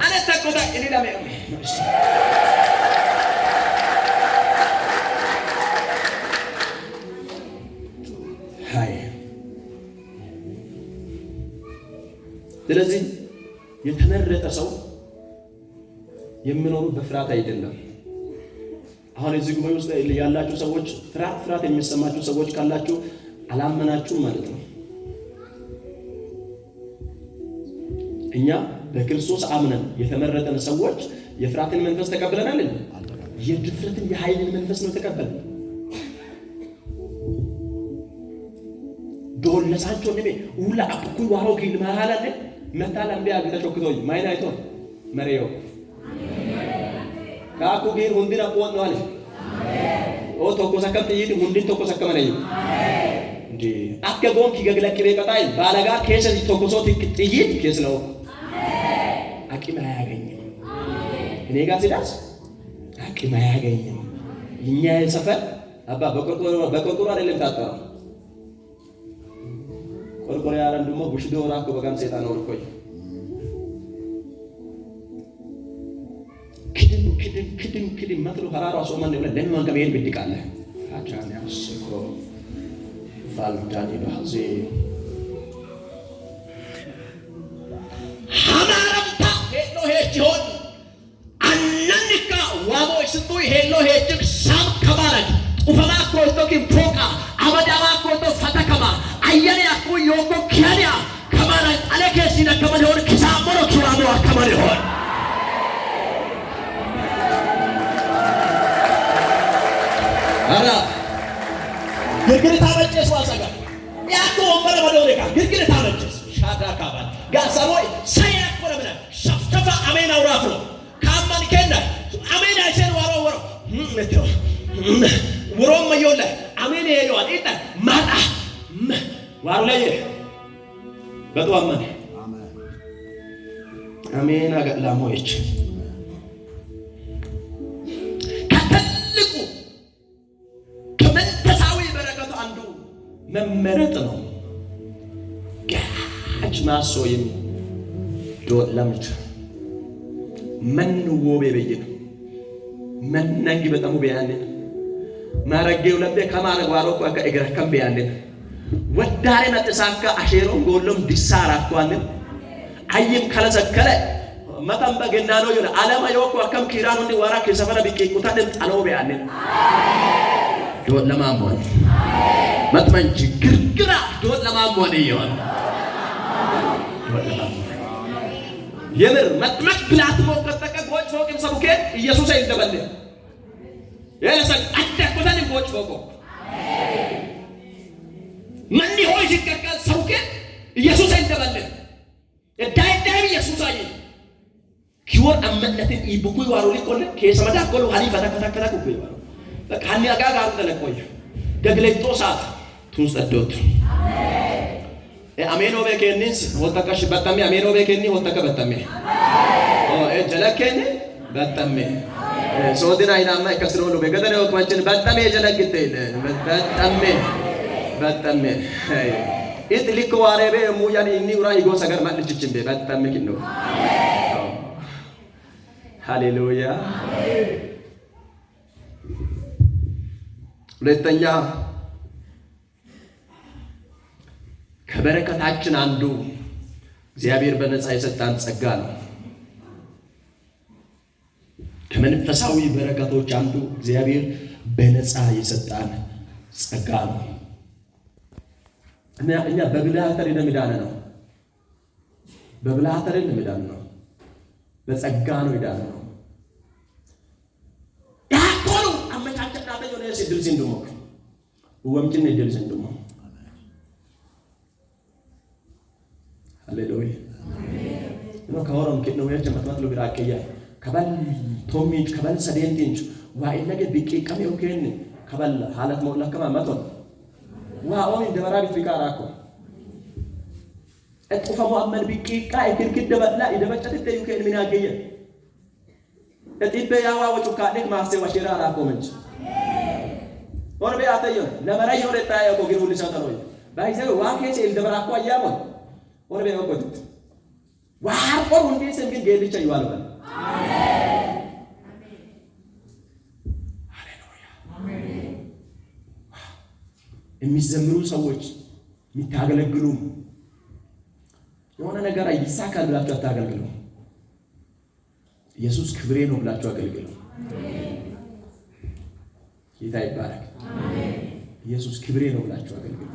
Speaker 1: አነ ተቆታ ኢሊላሜ ሃይ ስለዚህ የተመረጠ ሰው የሚኖሩ በፍርሃት አይደለም። አሁን እዚህ ጉባኤ ውስጥ ያላችሁ ሰዎች ፍርሃት ፍርሃት የሚሰማችሁ ሰዎች ካላችሁ አላመናችሁም ማለት ነው። እኛ በክርስቶስ አምነን የተመረጠን ሰዎች የፍርሃትን መንፈስ ተቀብለናል እንዴ? የድፍረትን የኃይልን መንፈስ ነው ተቀበልን። ዶለሳቸው ነቤ ሁላ አኩይ ዋሮ ኪል ማሃላለ መታላ እንቢ አግተ ቾክቶይ ማይና አይቶ መሬዮ ካኩ ጊር ሁንዲን አቆን ነው አለ ኦ ቶኮ ሰከም ጥይት ሁንዲን ቶኮ ሰከመ ነኝ እንዴ አከ ጎን ኪገግለ ቅቤ ቀጣይ ባለጋ ኬሰ ቶኮሶ ጥይት ኬስ ነው አቂም አያገኝም። እኔ ጋር ሲደርስ አቂም አያገኝም። እኛ ሰፈር አባ በቆርቆሮ በቆርቆሮ አይደለም ታጠረው ቆርቆሮ ያረን ደግሞ ጉሽዶ ራኮ በጋም ሰይጣን ወርቆይ ክድም ክድም ክድም ክድም መጥሎ ሀራራ ሶማን ነው ለምን ከመሄድ ብድቃለ አቻን ያስኮ ፋልዳኒ ባህዚ ሀማረምታ ሄሎ ሄች ሆን አናንካ ዋቦ ስጡ ሄሎ ሄችክ ሳም ከባረክ ጡፈማ ኮልቶኪን ፎቃ አበዳማ ኮልቶ ፈተከማ አየኔ አኩ ዮኮ ኪያኒያ ከማረክ አለኬሲነ ከመን ሆን ኪሳሞሮ ኪዋሞ አከመን ሆን አራ ግርግር ታመጨስ ዋሰጋ ያኮ ወንበረ መዶሪካ ግርግር ታመጨስ ሻዳ ካባል ጋሳቦይ ሳያኮረ ምነ ሸፍተፋ አሜን አውራፍሮ ካማን ከነ አሜን አይሰን ዋሮ ወሮ ምተው ወሮም መዮለ አሜን የየዋል ኢታ ማጣ ዋሩ ላይ በጧመን አሜን አገላሞች ከትልቁ ከመንፈሳዊ በረከቱ አንዱ መመረጥ ነው። ጋጅ ማሶይም ዶለምት መን ወቤ በየነ መነንጊ በጣም ቢያን ማረጌው ለቤ ከማረግ ዋሮ ኮ እግረከም ቢያለን ወዳሬ መጥሳካ አሼሮን ጎሎም ዲሳራ አኳልን አይም ከለሰከለ መተን በገና ነው ይሆነ አለማ የወኩ አከም ኪራኑ እንዲ ዋራ ከሰፈረ ቢቄቁታ ደም ጣሎ ቢያለን ዶት ለማሞን መጥመንች ግርግራ ዶት ለማሞን ይሆን ዶት ለማሞን የምር መጥመቅ ብላት ሞቀጠቀ ጎጭ ፎቅም ሰቡኬ ኢየሱስ አይደበለ የለሰ አደኮተን ጎጭ ፎቆ ማን ሆይ ሲከከል ሰቡኬ ኢየሱስ አይደበለ ዳይ ዳይ ኢየሱስ አይ ኪወር አመነትን ኢቡኩ ዋሩ ሊቆለ ከሰመዳ ኮሉ ሀሊፈ ተከተከተ ኩኩ ዋሩ በቃ ሀኒ አጋ ጋሩ ተለቆየ ደግለጦ ሰዓት ቱንስ ጸዶት አሜኖ ቤኬኒስ ወተከሽ በጣሜ አሜኖ ቤኬኒ ወተከ በጣሜ ኦ ጀለኬኒ በጣሜ ሶዲና አይናማ ከስሮሉ በገደነ ወክማችን በጣሜ ጀለግቴ በጣሜ በጣሜ ኢት ሊክ ዋሬቤ ሙያን ኢኒ ኡራ ይጎ ሰገር ማልችችን ቤ በጣሜ ኪኖ ሃሌሉያ። ሁለተኛ ከበረከታችን አንዱ እግዚአብሔር በነፃ የሰጣን ጸጋ ነው። ከመንፈሳዊ በረከቶች አንዱ እግዚአብሔር በነፃ የሰጣን ጸጋ ነው። እኛ በብልሃት አይደለም የዳነ ነው። በብልሃት አይደለም የዳነ ነው። በጸጋ ነው የዳነ ነው። ያቆሉ አመቻቸና በየሆነ ሲድል ሲንድሞ ወምጭን ድል ሲንድሞ ሃሌሉያ ነው ከወሮም ከነው ያቸ መጥማት ሎ ቢራቀያ ከበል ቶሚንች ከበል ሰዴንቲንች ዋ ኢለገ ቢቂቀሜ ኦኬን ከበል ሀለት ሞላ ከማ መቶን ዋ ኦን ደበራ ቢት ቢቃራኮ እጥፈሙ አመን ቢቂቃ እክርክድ በላ ኢደበጨት ዩኬን ምን ያገየ እጢቤ ያዋ ወጩካኔክ ማፍሴ ወሽራ አራኮ ምንጭ ኦርቤ አተዮን ለመራይ ዮሬ ታያኮ ግን ሁሉ ሰጠሮይ ባይዘ ዋ ኬሴ ኢልደበራኮ አያሞን ኦርቤ ወቆት ዋር ቆር ሁንዴ ሰንግን ጌልቻ ይዋልበል ሃሌሉያ። የሚዘምሩ ሰዎች የሚታገለግሉ የሆነ ነገር ይሳካል ብላችሁ አታገልግሉ። ኢየሱስ ክብሬ ነው ብላችሁ አገልግሉ። ጌታ ይባረክ። ኢየሱስ ክብሬ ነው ብላችሁ አገልግሉ።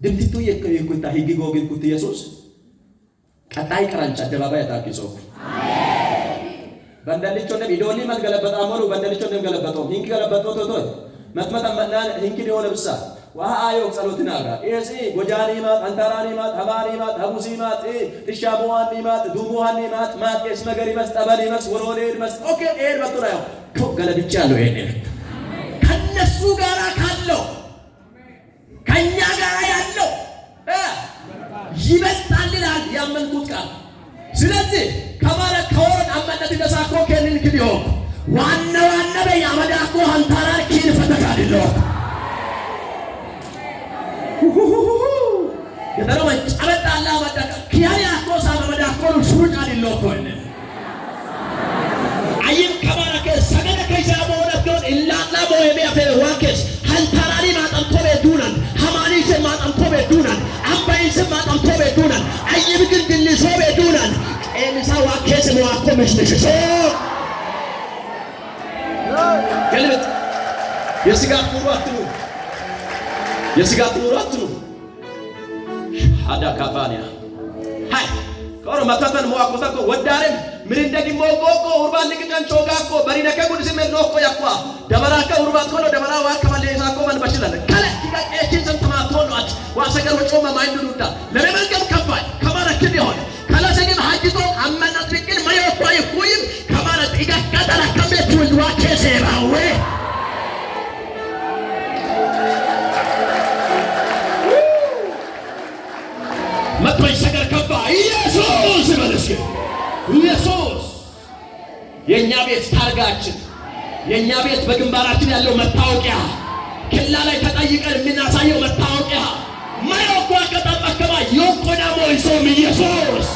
Speaker 1: ድምቲቱ የኩታ ሂግ ጎግን ኩት ኢየሱስ ቀጣይ ቀራንች አደባባይ አታኪሶ በንደልቾ ነም ኢዶሊ መት ገለበጣ ሞሉ በንደልቾ ነም ገለበጦ ሂንኪ ገለበጦ ቶቶ መትመት አመናን ሂንኪ ዲሆነ ብሳ ወሃ አዮ ጸሎትና ጋ ኤሲ ጎጃኒ ማት አንታራኒ ማት ሀባኒ ማት ሀቡሲ ማት ጥሻቦዋኒ ማት ዱሙሃኒ ማት ማት ኤስ መገሪ መስ ጠበሊ መስ ወሮሌድ መስ ኦኬ ኤድ መጥቶ ነው ገለብጫለሁ። ይሄን ከነሱ ጋራ ካለው ከኛ ጋራ ያለው ይበልጣል ይላል ያመንኩት ቃል። ስለዚህ ከማለ ከወረን አመነት ደሳኮ ከንን ክዲዮ ዋና ዋና በያመዳኮ አንታራር ኪን ፈተካድሎ የተረመ ጨበጣላ መዳካ ኪያኒ አኮ ሳመ መዳኮ ሹሩጭ አድሎ ኮነ አይም ከባረከ ሰገደ ከይሳ ቦነቶን ኢላላ ቦሄ ቢያፈ ዋኬስ አንታራሪ ማጠምቶ ቤዱናን ሀማኒሴ ማጠምቶ ቤዱናን አምባይሴ ማጠምቶ ቤዱናን አይም ግን ድልሶ ቤዱናን ቄንሳ ዋኬስ መዋኮ መሽመሽሶ ገልብጥ። የስጋት ኑሮ አትኑ፣ የስጋት ኑሮ አትኑ። ሀዳ ካፋንያ ሃይ ከኦሮ መታተን መዋኮተኮ ወዳሬም ምን እንደግሞ ቆቆ ኡርባን ንቅቀን ቾጋኮ በሪነከ ጉድስሜ ኖኮ ያኳ ደበራከ ኡርባት ኮኖ ደበራ ዋከ መሌሳኮ መንበሽላለ ከለ ኪቃቄችን ሰንተማቶሎ አት ዋሰገር ወጮማ ማይንዱ ዱዳ ለመመልከም ከባድ ከማረክን ይሆን ከለሰግም ሀጅቶ አመናት ቢቅን ማዮኳ ይኩይም ከማረት ኢጋቀጠላ ከሜት ወልዋ ኬሴራዌ መጥቶ ይሰገር ከባ ኢየሱስ ይበል እስኪ ኢየሱስ። የእኛ ቤት ታርጋችን፣ የእኛ ቤት በግንባራችን ያለው መታወቂያ፣ ክላ ላይ ተጠይቀን የምናሳየው መታወቂያ ማዮኳ ከጠበከማ ዮቆዳሞ ይሶም ኢየሱስ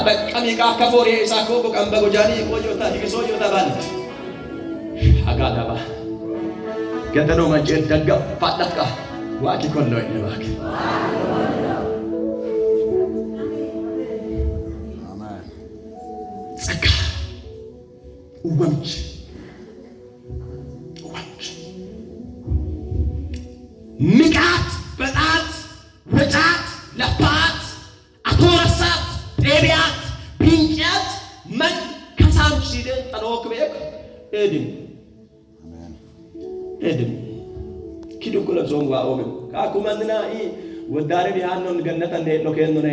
Speaker 1: በቀሚቃ ከፎሬ ሳኮ ቀንበ ጎጃኒ ቆዮታ ሂግሶ ዮታ ባልት አጋዳባ ገደኖ መቼ ደገፍ ፋዳካ ዋኪ ኮሎ ይባክ ጸጋ ወምች ወምች ንቃት በጣት ወጫት ለፓት አቶረሳት ጤቢያት ቢንጫት መን ከሳም ሲደን ጠኖክ ቤክ ኤድም ኤድም ኪዱኩ ለብሶን ዋኦምን ካኩመንና ኢ ወዳሬ ቢሃኖን ገነተ ሄድኖ ኬኖነ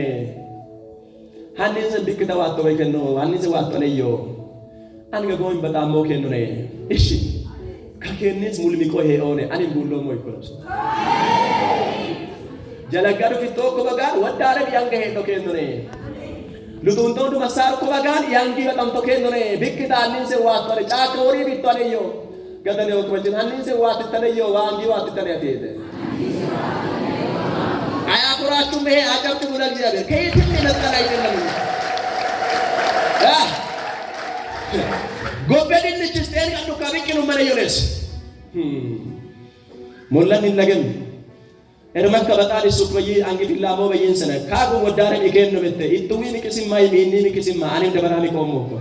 Speaker 1: ሀኒንስ ቢክተ ዋቶ ወይ ከኖ ሀኒንስ ዋቶ ነዮ አንገ ጎኝ በጣም ሞ ኬኖነ እሺ ከኬኒስ ሙልሚቆ ሄኦነ አኒ ቡሎ ሞ ይኮለብሶ ጀለጋዱ ፊቶ ኮበጋን ወዳሬ ቢያንገ ሄድኖ ኬኖነ ሉጡንቶ ዱመሳር ኮበጋን ያንጊ በጣም ቶ ኬኖነ ቢክታ ሀኒንስ ዋቶ ነ ጫካ ወሪ ቢቶ ነዮ ገደኔ ወክመችን ሀኒንስ ዋትተነዮ ዋንጊ ዋትተነ ያትሄደ አያኩራችሁም። ይሄ አጨብጭቡ ለእግዚአብሔር። ከየትም የመጣን አይደለም። ጎበድንች ስጤን ቀዱ ከብቅኑ መለዮኔስ ሞለን ይለገን ኤርመከ በጣል ሱክ በይ አንግፊላሞ በይን ሰነ ካጉ ወዳረ ይከን ነው በተ ኢቱዊ ንቅስማ ይሚኒ ንቅስማ አኔም ደበራሚ ቆሞ እኮ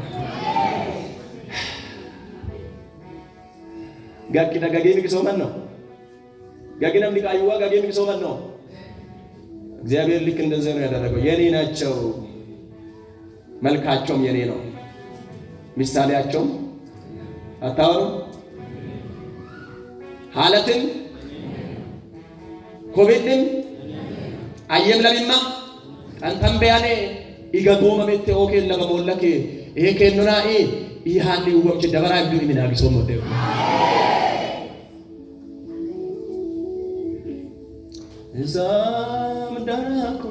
Speaker 1: ጋኪ ደጋጌ ንቅሶመን ነው ጋጊናም ሊቃዩዋ ጋጌ ንቅሶመን ነው። እግዚአብሔር ልክ እንደዚህ ነው ያደረገው። የኔ ናቸው፣ መልካቸውም የኔ ነው፣ ምሳሌያቸውም አታወሩ ሀለትን ኮቤድን አየም ለሚማ ጠንተንበያኔ ኢገጎመ ሜቴ ኦኬን ለበሞለኬ ይሄ ኬኑና ኢሃኒ ወምች ደበራ ይብዱ ሚናግሶ ሞቴ እዛም ዳናኮ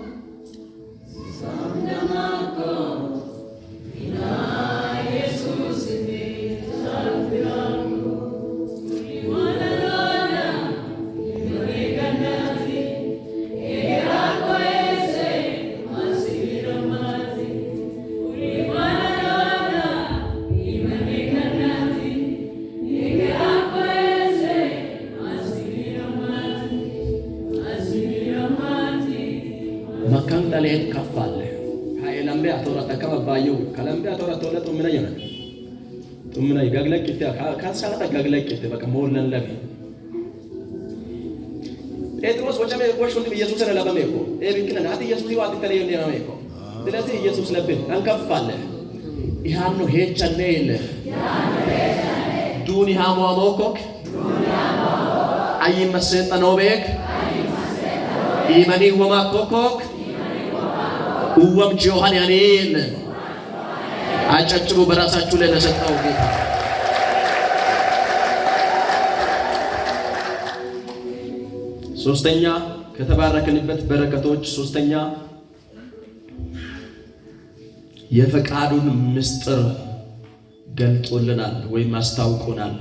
Speaker 1: መካንጠሌን ከፍ አለ ሀይለምቤ አቶራ ተከባባየው ከለምቤ አቶራ ተወለ ጡምነ የነ ጡምነ ጋግለቅት ካሳታ ጋግለቅት በቃ ሞለን ለቢ ጴጥሮስ ወጨሜ ቆሽ ወንድ ኢየሱስ ለበሜ እኮ ኤቢክነ ናት ኢየሱስ ይዋት ተለየ ነው እኮ። ስለዚህ ኢየሱስ ለብን አንከፋለ ይሃኑ ሄቸነ የለ ዱኒ ሃሟሞኮክ አይመሰጠኖ ቤክ ኢመኒ ወማኮኮክ እወም ጆሃን ያኔል አጨብጭቡ በራሳችሁ ላይ ለሰጠው ጌታ። ሶስተኛ ከተባረክንበት በረከቶች ሶስተኛ የፈቃዱን ምስጢር ገልጦልናል ወይም አስታውቆናል።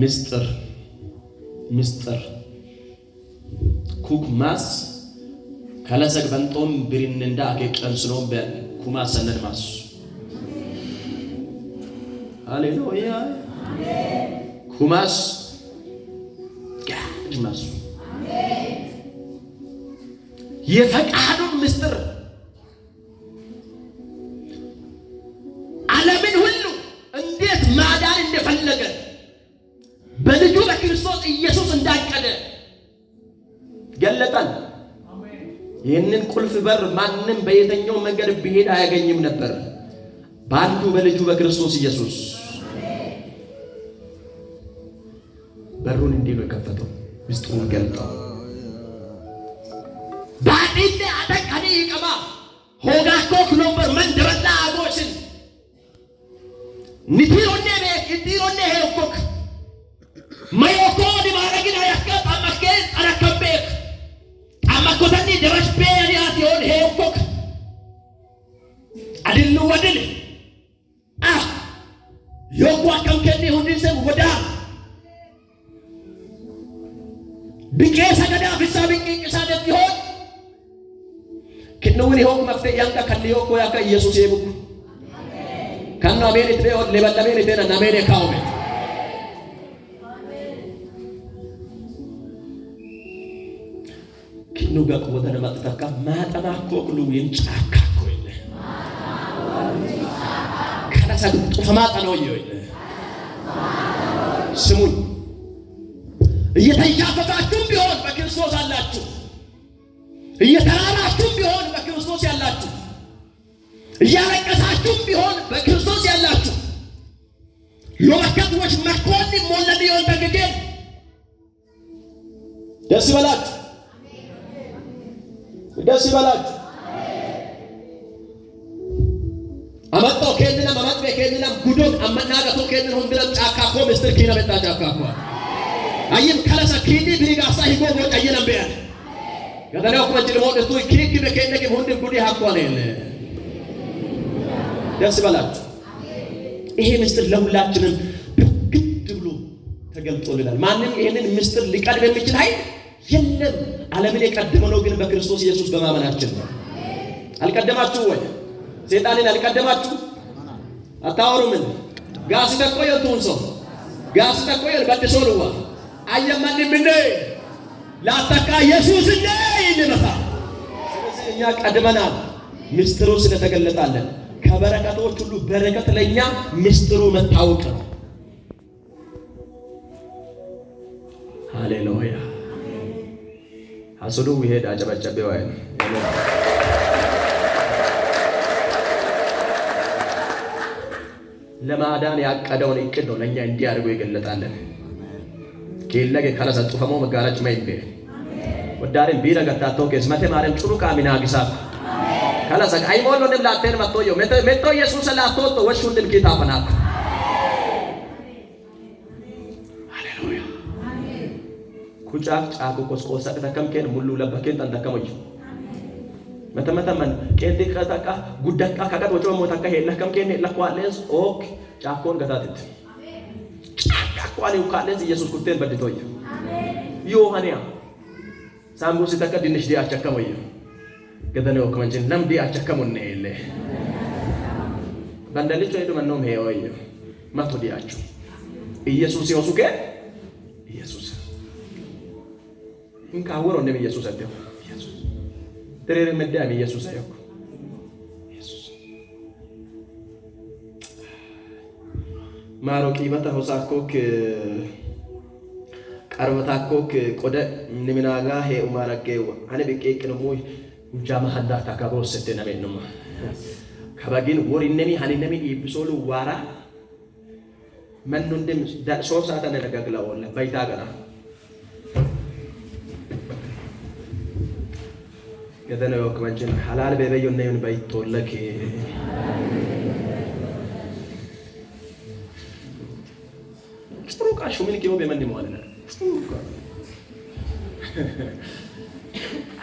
Speaker 1: ምስጢር ምስጢር ኩክ ማስ ከለሰግ በንጦም ብሪንንዳ አኬ ቀንስኖም ኩማ ሰነድ ማሱ ሃሌሉያ ኩማስ ጋድ ማሱ የፈቃዱን ምስጢር ዓለምን ሁሉ እንዴት ማዳን እንደፈለገ በልጁ በክርስቶስ ኢየሱስ እንዳቀደ ገለጠን። ይህንን ቁልፍ በር ማንም በየትኛው መንገድ ቢሄድ አያገኝም ነበር። በአንዱ በልጁ በክርስቶስ ኢየሱስ በሩን እንዲህ ነው የከፈተው፣ ምስጢሩን ገልጠው ባዲነ አደቀኒ ይቀማ ሆጋኮ ክሎምበር መን ደበላ አጎሽን ኒቲሮኔ ቤክ ኢቲሮኔ ሄኮክ ማዮኮ ዲማረግና ያከ ጣማከን ጠረከቤክ ጣማኮተኒ ደረሽ ቤኒ አቲዮን ሄኮክ አድሉ ወድል አ ዮኳ ከምከኒ ሁንዲንሰ ወዳ ቢቄ ሰገዳ ፍሳ ቢቂቅሳ ደት ይሆን ክንውን ይሆክ መፍትሄ ያንካ ከሊዮኮ ያካ ኢየሱስ የቡኩ ከና አሜን ትቤ ለበለሜን ቴና ናሜን ካውሜ ክኑ ጋር ወደነ ማጥታካ ማጠማኮ ክሉ ጫካ ኮይነ ከላሳ ጡፈማ ጠኖ ይወይነ ስሙኝ፣ እየተንሻፈፋችሁም ቢሆን በክርስቶስ አላችሁ። እየተራራችሁም ቢሆን በክርስቶስ ያላችሁ፣ እያለቀሳችሁም ቢሆን በክርስቶስ ያላችሁ ሎበከት ወሽ መኮን ሞለኒ ዮን ተገገን ደስ ይበላችሁ፣ ደስ ይበላችሁ። አመጣው ከንና አመጥበ ከንና ጉዶን አመናገቶ ከንን ሁንድረም ጫካ ኮ ምስጥር ኪና መጣ ጫካ ኮ አይም ከለሳ ኪኒ ብሪጋሳ ሂጎ ጎ ቀየነም ቢያን ገደለው ኮመጭ ሞደስቱ ኪክ በከነከ ሁንድም ጉዲ ሀኳኔል ደስ ይበላችሁ። ይሄ ምስጢር ለሁላችንም ግድ ብሎ ተገልጦልናል። ማንም ይሄንን ምስጢር ሊቀድም የሚችል ኃይል የለም። ዓለምን የቀደመነው ግን በክርስቶስ ኢየሱስ በማመናችን ነው። አልቀደማችሁ ወይ? ሰይጣንን አልቀደማችሁ? አታወሩምን? ጋስ ተቆየቱን ሰው ጋስ ተቆየል በድሶልዋ አየማንም እንደ ላተካ ኢየሱስ እንደ ይልመታ። ስለዚህ እኛ ቀድመናል፣ ምስጢሩ ስለተገለጣለን። ከበረከቶች ሁሉ በረከት ለኛ ምስጢሩ መታወቅ ነው። ሃሌሉያ ሀስሉ ይሄድ አጨበጨበ ወይ ለማዳን ያቀደውን እቅድ ነው ለኛ እንዲያደርጉ የገለጣለን። ኬለገ ከለሰ ጡፈሞ መጋረጭ መይቤ ወዳሬን ቢረ ገታቶ ኬስመቴ ማርያም ጩሩ ቃሚና ግሳ ከለሰ አይሞሎ ንም ላቴን መጥቶዮ ሜቶ ኢየሱስ ላቶቶ ወሹ ንም ኪታ ፈናት ሃሌሉያ ኩጫቅ ጫቁ ቆስቆሳ ከተከም ኬን ሙሉ ለበኬን ጠንተከሞይ መተመተመን ቄንጤ ቀጠቃ ጉዳቃ ካቀት ወጮ ሞታካ ሄለከም ኬን ለኳለስ ኦክ ጫኮን ገታትት ጫካ ቋኒ ካለስ ኢየሱስ ኩቴን በድቶይ ዮሐንያ ሳምቡ ሲተከ ድንሽ ዲ አቸከሞይ ገደነ ወከመንችን ለም ዲ አቸከሙን ሄለ ባንዳልቾ ሄዱ መኖም ሄወይ መቶ ዲያችሁ ኢየሱስ ይወሱከ ኢየሱስ እንካ ወሮ እንደም ኢየሱስ አደው ኢየሱስ ትሬር መዳም ኢየሱስ አየኩ ኢየሱስ ማሮ ቂበታ ሆሳኮክ ቀርበታኮክ ቆደ ንሚናጋ ሄ ኡማረጌው አነ ቢቄቅንሙ ጃማ ሀንዳ ታካቦሰተ ነሜኑማ ከበጊን ወሪነሚ ሀኒነሚ ኢብሶሉ ዋራ መኑንድም ሶስት ሰዓት ነነጋግላወለ በይታ ገና ገደነ ወክመንችን ሐላል በበዮ ነዩን በይቶለክ ጥሩቃ ሹምን ኪዮ በመን ማለት ጥሩቃ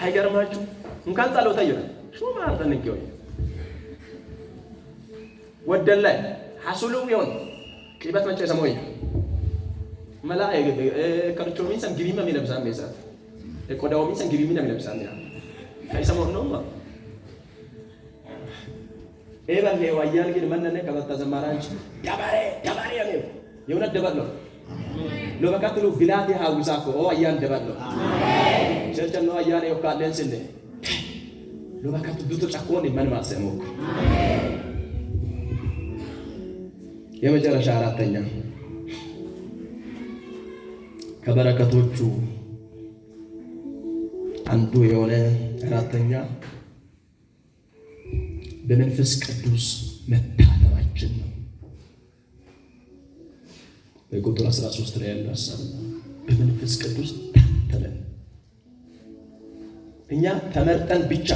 Speaker 1: አይገርማችሁ? እንኳን ጸሎት አየሁ ሹማ አንተን ኪዮ ወደላይ ሐሱሉ ይሆን ቂበት መጨ ሰሞይ መላ ከርቾ ሚንሰን ግቢማ ሚለብሳ ሜሳት ቆዳው ሚንሰን ግቢሚና ሚለብሳ ያ አይሰማው ነውማ ኤበል ሄዋያን ግን መነነ ከበታ ዘማራንች ደባሬ ደባሬ ያኔ የእውነት ደበሎ ሎበካትሉ ግላቴ ሀውሳኮ ኦ አያን ደበሎ ቸርቸኖ አያን ዮካለን ስነ ሎበካቱ ዱቶ ጫኮን መን ማሰሞክ የመጨረሻ አራተኛ ከበረከቶቹ አንዱ የሆነ አራተኛ በመንፈስ ቅዱስ መታተማችን ነው። በቁጥር 13 ላይ ያለው ሀሳብ በመንፈስ ቅዱስ ታተመን። እኛ ተመርጠን ብቻ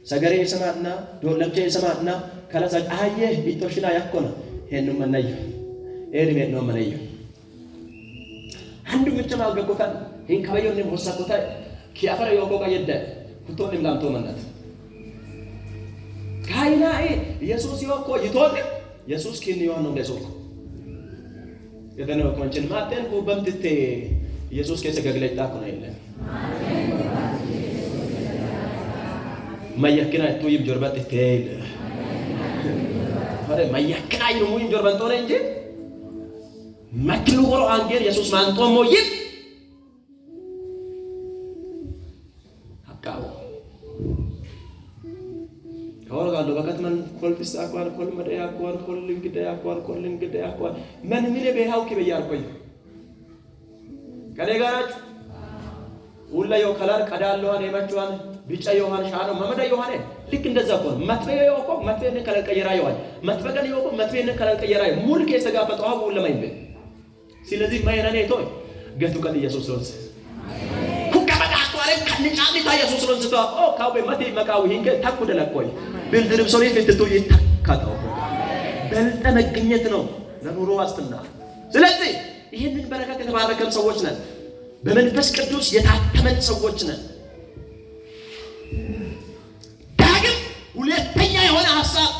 Speaker 1: ሰገሬ የሰማና ዶለምቼ የሰማና ከለሳ አየ ቢጦሽና ያኮነ ሄኑ መነየ ኤድሜ ነው መነየ አንዱ ምንጭም አገጎታን ይህን ከበየው ሆሳኮታ ኪያፈረ ዮኮ ቀየደ ኩቶን ላምቶ መነት ካይናኤ ኢየሱስ ዮኮ ይቶን ኢየሱስ ኪን ዮን ነው ለሶክ የደነ ወኮንችን ማተን ኩበምትቴ ኢየሱስ ከሰ ገግለጣ ኮነ የለ ማያክና ቱይም ጆርባት ቴል አረ ማያክና ይሙይም ጆርባን ቶነ እንጂ መክሉ ቆሮ አንጌር ኢየሱስ ማንጦሞ ይብ አቃው ከወርጋሉ በከትመን ኮልፍስ አቋር ኮል መደያ አቋር ኮል እንግዳ አቋር ኮል እንግዳ አቋር ምን ምን በሃው ከበያርቆይ ከኔ ጋር ናችሁ። ሁላ የው ከላር ቀዳለዋን የመችዋን ቢጫ ዮሐን ሻኖ መመዳ ዮሐን ልክ እንደዛ እኮ ነው። መጥበ የወቆ መጥበ ከለቀየራ ዮሐን መጥበቀን የወቆ መጥበ ከለቀየራ ሙል ከሰጋፈጠው አቡ ለማይበ ስለዚህ ማይራኔ ቶይ ገቱ ቀጥ ኢየሱስ ሮስ ኩከበዳ አቋረ ከንጫኒ ታ ኢየሱስ ሮስ ቶ ኦ ካው መቴ መቃው ሂንከ ታኩ ደለቆይ ብልድርብ ሶሪ ፍትቱ ይተካታው በልጠ መገኘት ነው ለኑሮ ዋስትና። ስለዚህ ይህንን በረከት የተባረከን ሰዎች ነን። በመንፈስ ቅዱስ የታተመን ሰዎች ነን። ዳግም ሁለተኛ የሆነ ሐሳብ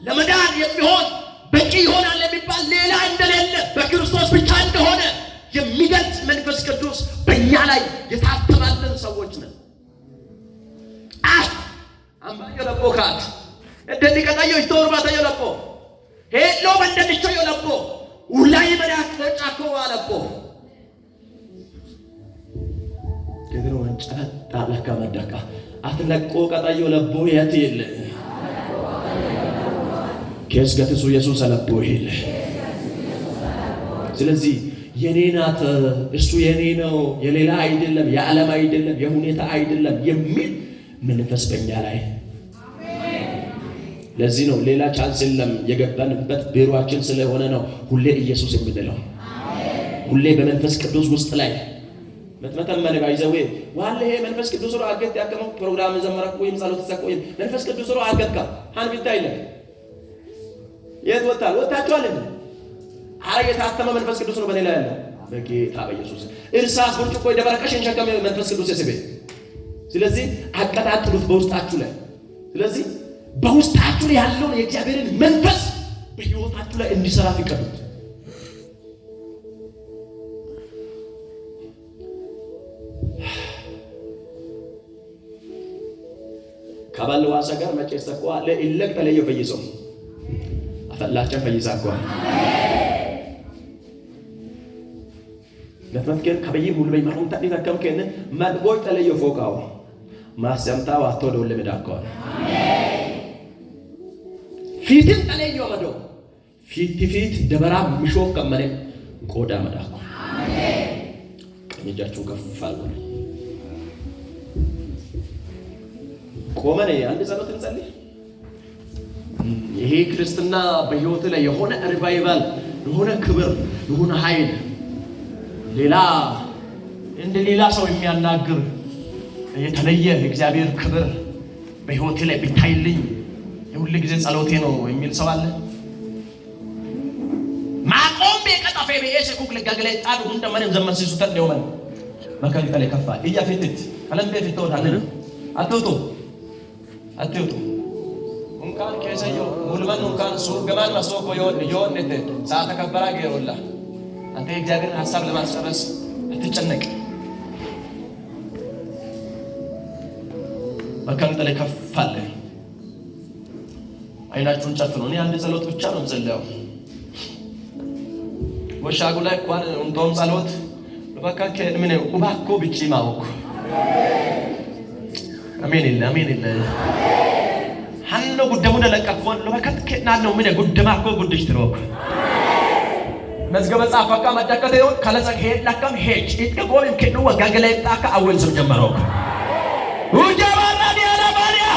Speaker 1: ለመዳን የሚሆን በቂ ይሆናል የሚባል ሌላ እንደሌለ በክርስቶስ ብቻ እንደሆነ የሚገልጽ መንፈስ ቅዱስ በእኛ ላይ የታተማለን ሰዎች ነን። አምባዮ ለቦካት እንደኒቀጣዮ ይተወርባታዮ ለቦ ሄሎ በንደንቾዮ ለቦ ውላይ መዳክ ጫኮ ዋለቦ ከግሮ ወንጨፈት ጣለካ መደካ አትለቆ ቀጣዮ ለቦ የት የለ ኬስ ገትሱ ኢየሱስ ለቦ ይል። ስለዚህ የኔ ናት እሱ የኔ ነው የሌላ አይደለም የዓለም አይደለም የሁኔታ አይደለም የሚል መንፈስ በእኛ ላይ። ለዚህ ነው ሌላ ቻንስ የለም። የገባንበት ቢሮአችን ስለሆነ ነው ሁሌ ኢየሱስ የምንለው። ሁሌ በመንፈስ ቅዱስ ውስጥ ላይ መትመተመነ ባይዘዌ ዋለ ይሄ መንፈስ ቅዱስ ሮ አገት ያከመው ፕሮግራም ዘመረኩ ወይም ጸሎት ተሰቆ ወይም መንፈስ ቅዱስ ሮ አገትካ ሃን ቢታይ የት ወጣል ወጣቻለ አረ የታተመ መንፈስ ቅዱስ ነው በኔ ላይ ያለው በጌታ በኢየሱስ እርሳስ ብርጭቆ የደበረቀሽን ሸከም መንፈስ ቅዱስ የስቤ። ስለዚህ አቀጣጥሉት በውስጣችሁ ላይ። ስለዚህ በውስጣችሁ ላይ ያለውን የእግዚአብሔርን መንፈስ በሕይወታችሁ ላይ እንዲሰራ ፍቀዱት። ከባልዋሳ ጋር መጨሰኳ ለኢለቅ ተለየ ፈይሶ አፈላቸን ፈይሳኳ ለትመትከን ከበይ ሙሉ በይ ማሩን ታዲ ተከም ከነ መልጎይ ተለየ ፎቃው ማሰምታ ዋቶ ደውለ መዳኳ ፊትን ተለየ መዶ ፊት ፊት ደበራ ምሾ ከመነ ቆዳ መዳኳ ቀኝ እጃችሁን ከፍ አድርጉ። ቆመን አንድ ጸሎት እንጸልይ። ይሄ ክርስትና በህይወት ላይ የሆነ ሪቫይቫል የሆነ ክብር የሆነ ኃይል ሌላ እንደ ሌላ ሰው የሚያናግር የተለየ እግዚአብሔር ክብር በህይወቴ ላይ ቢታይልኝ የሁል ጊዜ ጸሎቴ ነው የሚል ሰው አለ? ማቆም በቀጣፈ በኤሰ ኩክ ለጋግለ ጣዱ ሁንደ ማንም ዘመን ሲሱ ተደው ማን መካከል ላይ ከፋ እያ ፊትት ከለም በፊት ተወታለ አትውጡ አትውጡ እንካን ከሰዮ ሙልማን እንካን ሱርገማን ማስወቆ ይወን ይወን ሰዓት ተከበራ ገይሮላ አንተ የእግዚአብሔርን ሐሳብ ለማስጨረስ አትጨነቅ። መካከል ላይ ከፍ አለ። አይናችሁን ጨፍኑ። እኔ አንድ ጸሎት ብቻ ነው የምጸልየው። ወሻጉ ላይ እንኳን እንቶም ጸሎት በካከ ምን ኡባኮ ብጪ ማወኩ አሜን ይለ አሜን ይለ ሀኖ ጉደሙ ደለቀኮን ለበከት ከናነው ምን ጉደማኮ ጉድሽ ትሮክ መዝገበ ጻፈካ መደከተ ይሁን ከለጸ ሄድ ለከም ሄጭ ይጥቆም ከኑ ወጋገለ ጣካ አወንዝም ጀመረው ውጀባራኒ አላባሪያ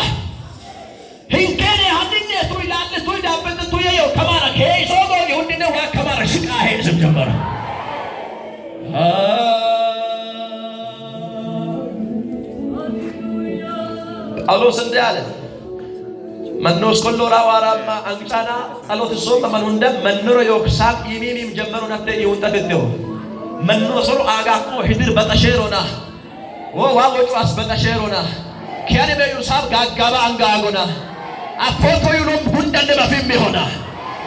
Speaker 1: ሂንከኔ ሀድኔ ቱ ይላል ቱ ይዳበት ቱ የየው ከማራ ከይሶ ጎ ይሁንነ ዋ ከማራ ሽቃ ሄዝም ጀመረ። ጳውሎስ እንዲህ አለ መኖስ ኮሎራ ዋራማ አንጫና ጸሎት ሶ መኑንደ መንሮ ዮክሳቅ ይሚሚም ጀመሩ ነተ ይውንጠትቴው መኖ ሶሮ አጋኮ ሂድር በጠሼሮና ወ ዋ ወጫስ በጠሼሮና ኪያኔ በዩሳብ ጋጋባ አንጋጎና አፎቶ ዩሎም ሁንደነ በፊም ይሆና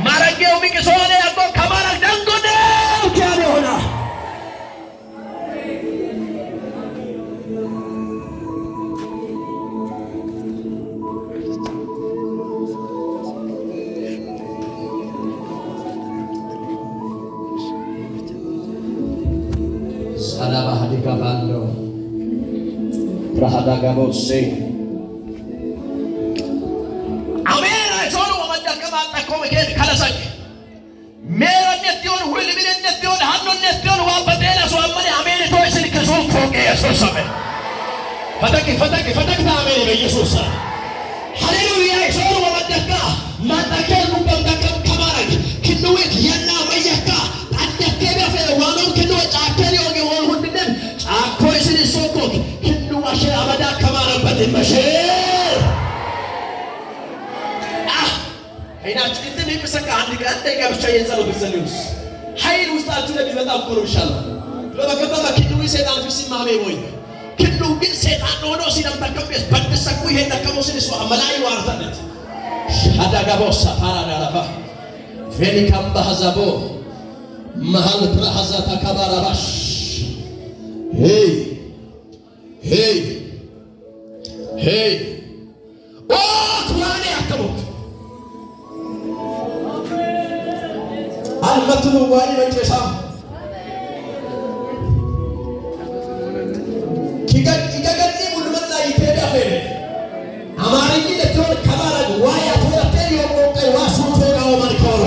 Speaker 1: ማረጌው ሚቅሶኔ ያጎ ከማረግ ደንጎነ ኪያኔ ሆና ሻዳባህዲጋባለው ብራሃዳጋቦሴ አሜን አይሶኑ ወመደከማ ጠቆመ ከለሰኝ ሜረነት ይሆን ሁልሚነት ይሆን ሀኖነት ይሆን ዋበጤና ሰው አመነ አሜን ቶይ ስልክ ሶን ፎቅ ኢየሱስ አሜን ፈተክ ፈተክ ፈተክ አሜን በኢየሱስ ሃሌሉያ ይሶኑ ወመደካ ማጣከል ሙበምደከም ከማረግ ክንዌት የና መየካ ጣደከ በፈ ዋኖም ክንወ ጫከል ይሆን ይሆን ሁንድን ጫኮይ ስል ሶኮክ ክንዋሸ አመዳ ከማረበት መሸር አይናችሁ እንትን የሚሰካ አንድ ቀን ደቂቃ ብቻ የጸሎት ብትጸልዩስ ኃይል ውስጣችሁ ለሚመጣ እኮ ነው ይሻላል። ለበከተማ ክንዱ ሰይጣን ፊት ማሜ ወይ ክንዱ ግን ሰይጣን ሆኖ ሲለምተከም በድሰኩ ይሄ ተከሞ ሲልስ መላይ ዋርታነት ሻዳጋቦሳ ፓራዳራፋ ቬሊካም ባህዛቦ መሃል ብራሃዛ ተከባራባሽ ሄይ ሄይ ሄይ ኦ ኩራኔ ያከቡት አልመትኑ ዋይ መጨሳ ኪገገኒ ሙልመና ኢትዮጵያ ፈለ አማርኝ ለትሆን ከባረግ ዋይ አትወረቴ የቆቀይ ዋሱቶ ጋው መልከሮ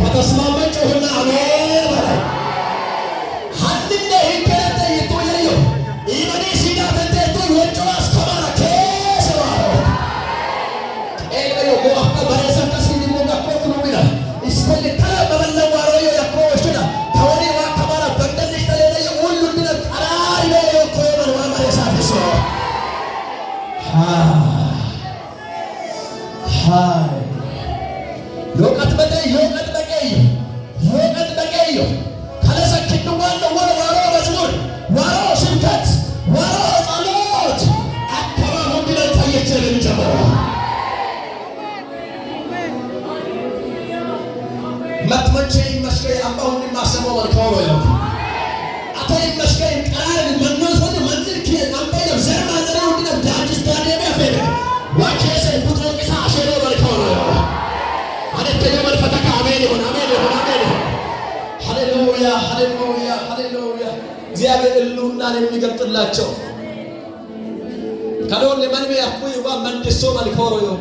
Speaker 1: ከተስማመጭ ሁና አሜን በላይ ሀንነ ሂከረተ ይቶየዮ ኢመኒ ሲዳተቴቱ ወጭዋስ ከባረ ኬሰዋ ኤልበዮ ጎአፍታ ባረሰታ ሲዲሞ ጋኮት ነው ይላል እስኮል ተላ በበለዋሮዮ ያኮሽና ተወሪ ዋ ከባረ በንደልሽ ተለየ ሁሉ ድነ ቀራሪ ነው ኮየመን ዋ ማረሳፍሶ ሃይ ዮቀት በቀይ ዮቀት በቀይ ዮቀት በቀይ ከለሰክን ዋለ ወረ ዋሮ መዝሙር ዋሮ ስብከት ዋሮ ጸሎት አካባቢ ሁንድነ ታየቸ ለሚጀምረው መትመቼ ይመስገን አምባሁን ማሰመው መልካው ነው አቶ ይመስገን ቀራር መኖስ ወደ መንዝል ኪ አምባይ ዘር ማዘረ ወደ ዳጅስ ዳደም ያፈረ ዋቼሰ ቡጥሮቂሳ አሸሮ መልካው ነው አነተ የመልፈተካ አሜን ይሁን አሜን ይሁን አሜን ይሁን። ሃሌሉያ ሃሌሉያ ሃሌሉያ። እግዚአብሔር ሕልውናን የሚገልጥላቸው ከዶል ለማንበ ያኩይ ዋ መንድሶ መልካው ነው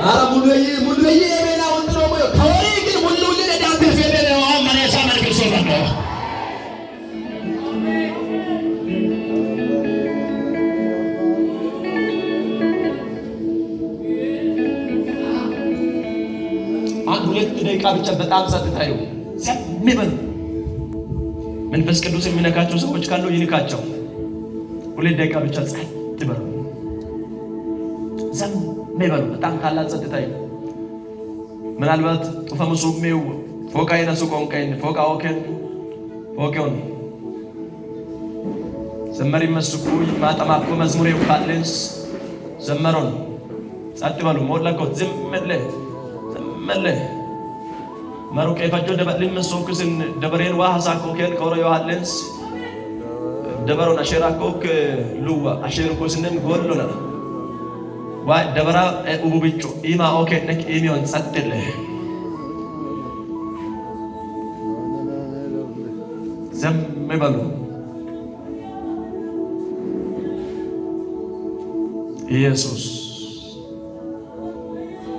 Speaker 1: አረ ሙሉይ ሙሉይ የቤና ወንድሮ ሞዮ ከወሪ ግን ሙሉ ለዳብር ፈደለ ማኔሳ መልክሶ ነው አንድ ሁለት ደቂቃ ብቻ በጣም ጸጥታ ይሁን። ዝም ይበሉ። መንፈስ ቅዱስ የሚነካቸው ሰዎች ካሉ ይንካቸው። 2 ደቂቃ ብቻ ጸጥ ይበሉ። ዝም ይበሉ። በጣም ታላቅ ጸጥታ ይሁን። ምናልባት ጡፈ ሙሱሜው ፎቃ ይነሱ ቆንቀይን ፎቃ ኦኬን ፎቄውን ዘመሪ መስኩ ማጠማኮ መዝሙሬው ካለንስ ዘመሮን ጸጥ በሉ። ሞላኮ ዝም ለ ዝም ለ መሩ ቀይፈጆ ደበልን መሶክስን ደበሬን ዋ ሀሳኮ ኬን ከወረ ዮሐለንስ ደበሮን አሼራኮክ ሉዋ አሼርኮስንን ጎሎና ዋ ደበራ ኡቡብጮ ኢማ ኦኬ ነክ ኢሚዮን ጸጥለ ዝም በሉ። ኢየሱስ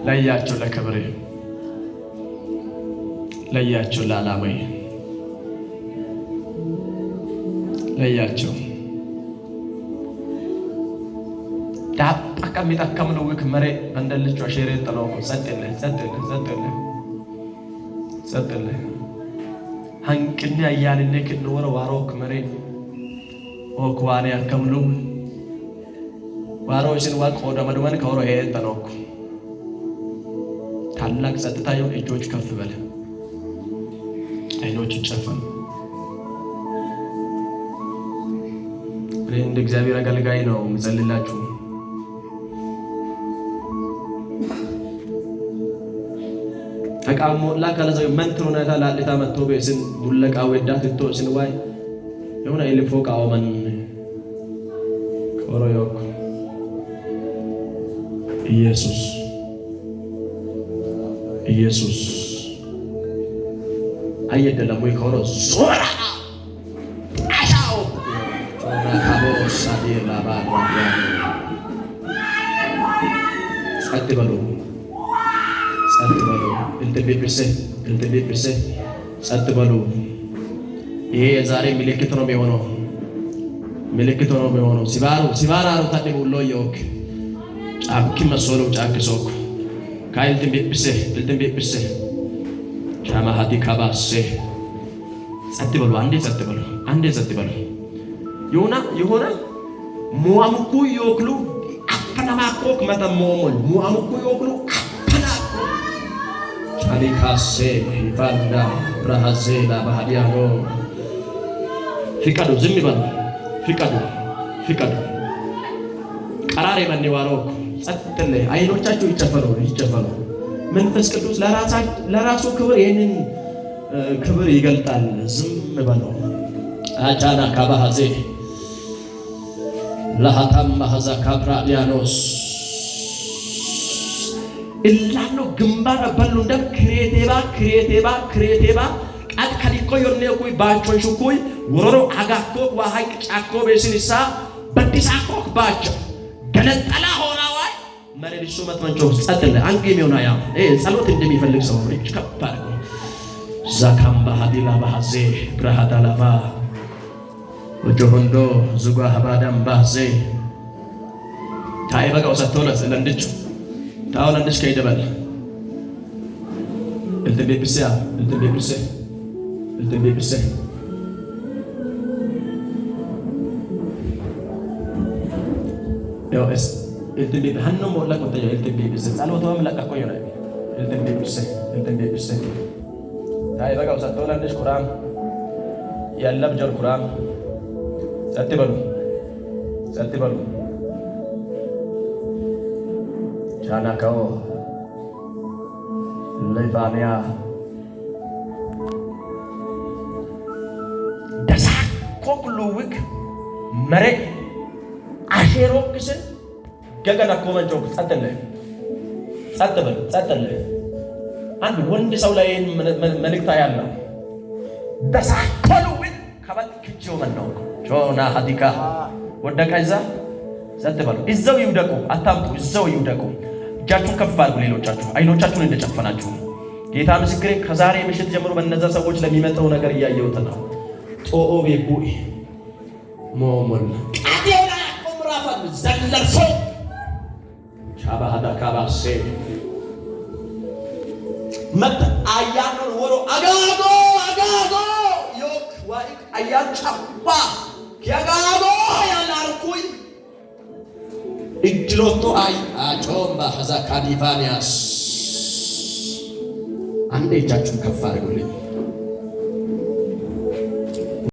Speaker 1: ለያቸው ለክብሬ ለያቸው ለዓላማዬ ለያቸው ዳጣ የሚጠቀምነው ውክ መሬ በንደልቹ አሼሬ ጠለው ጸጥ የለ ጸጥ የለ ጸጥ የለ ጸጥ የለ ሀንቅኔ አያንኔ ክንወረ ዋሮክ መሬ ኦክ ዋኔ አከምሉ ዋሮ isin ዋ ቆዳ መድመን ከወሮ ሄን ጠለውኩ ታላቅ ጸጥታ ይሁን። እጆች ከፍ በለ፣ አይኖች ይጨፈኑ። እኔ እንደ እግዚአብሔር አገልጋይ ነው የምጸልላችሁ። ተቃሞላ ከለዘ መንትሩነታ ላሊታ መጥቶ ቤስን ሙለቃ ወዳ ትቶ ስን ዋይ የሆነ ኢልፎ ቃወመን ቆሮ ዮክ ኢየሱስ ኢየሱስ አየደለም ወይ ከሆነ ዞራ ላባ። ጸጥ በሉ፣ ጸጥ በሉ። እንትንቢብሴ እንትንቢብሴ ጸጥ በሉ። ይሄ የዛሬ ምልክት ነው የሚሆነው፣ ምልክት ነው የሚሆነው። ሲባሩ ሲባራሩ ታዲቡሎ ዮክ ጫኪ መሶሎ ጫኪ ሶክ ካይልትንቢብሴ ልትንቢብሴ ሻማሃዲ ካባሴ። ጸጥ በሉ። አንዴ ጸጥ በሉ። አንዴ ጸጥ በሉ። የሆነ የሆነ ሙአሙኩ ዮክሉ አፈናማኮክ መተሞሞል ሙአሙኩ ዮክሉ አፈና ቻሊካሴ ይባንዳ ብራሃዜ ላባሃዲያኖ። ፍቀዱ፣ ዝም ይበሉ። ፍቀዱ፣ ፍቀዱ። ቀራሬ መኔ ዋሮክ ጸጥ። አይኖቻችሁ ይጨፈኑ፣ ይጨፈኑ። መንፈስ ቅዱስ ለራሱ ክብር ይህንን ክብር ይገልጣል። ዝም በሉ። አጫና ካባሃዜ ለሃታም ማሐዛ ካብራዲያኖስ እላኖ ግንባር በሉ እንደም ክሬቴባ ክሬቴባ ክሬቴባ ቃል ከሊኮ ዮኔ ኩይ ባቾን ሹኩይ ወሮሮ አጋኮ ዋሃይ ጫኮ ቤስንሳ በዲሳኮክ ባቾ ገነጠላ ሆናዋይ መረዲሱ መትመንቾ። ጸጥ አንግ የሚሆና ያ ጸሎት እንደሚፈልግ ሰው እጅ ከፍ አድርጎ ዛካምባ ሀዲላ ባሃዜ ብርሃዳላባ ወጆሆንዶ ዙጋ ሀባዳም ባዜ ታይ በቃው ሰጥቶ ለንድች ታው ለንድች ከይደበል እንትን ቤብሴ እንትን ቤብሴ እንትን ቤብሴ ያው እስ እንትን ቤብ ሀኖ ሞላ ቆጠ እንትን ቤብሴ ጸሎቶ ለቀቆ ነው እንትን ቤብሴ እንትን ቤብሴ ታይ በቃው ሰጥቶ ለንድች ኩራም ያለብ ጀር ኩራም። ጸጥ በሉ፣ ጸጥ በሉ። ቻናካኦ ሌባንያ ደሳኮክሉውክ መሬ አሼሮክስን ገገና ኮመንቾክ። ጸጥ ጸጥ በሉ፣ ጸጥ። አንድ ወንድ ሰው ላይ ይህን መልእክታ ያለው ደሳኮሉውክ ከበት ክጆ መነው ቾና ሀዲካ ወደቀ። እዛ ጸጥ በሉ። እዛው ይውደቁ፣ አታምጡ። እዛው ይውደቁ። እጃችሁን ከፍ አድርጉ። ሌሎቻችሁ አይኖቻችሁን እንደጨፈናችሁ ጌታ ምስክሬ፣ ከዛሬ ምሽት ጀምሮ በእነዛ ሰዎች ለሚመጣው ነገር እያየሁት ነው። ጦኦ ቤቡኢ ሞሞል ቃዴላ ቆምራፋን ዘለርሶ ሻባሃዳ ካባሴ መጥ አያኖን ወሮ አጋጎ አጋጎ ዮክ ዋኢክ አያን ጫባ ኪያጋጎ ያላርኩኝ እድሎቶ አይ አጮምባ ሀዛ ካዲቫኒያስ። አንዴ እጃችሁን ከፍ አድርጉልኝ።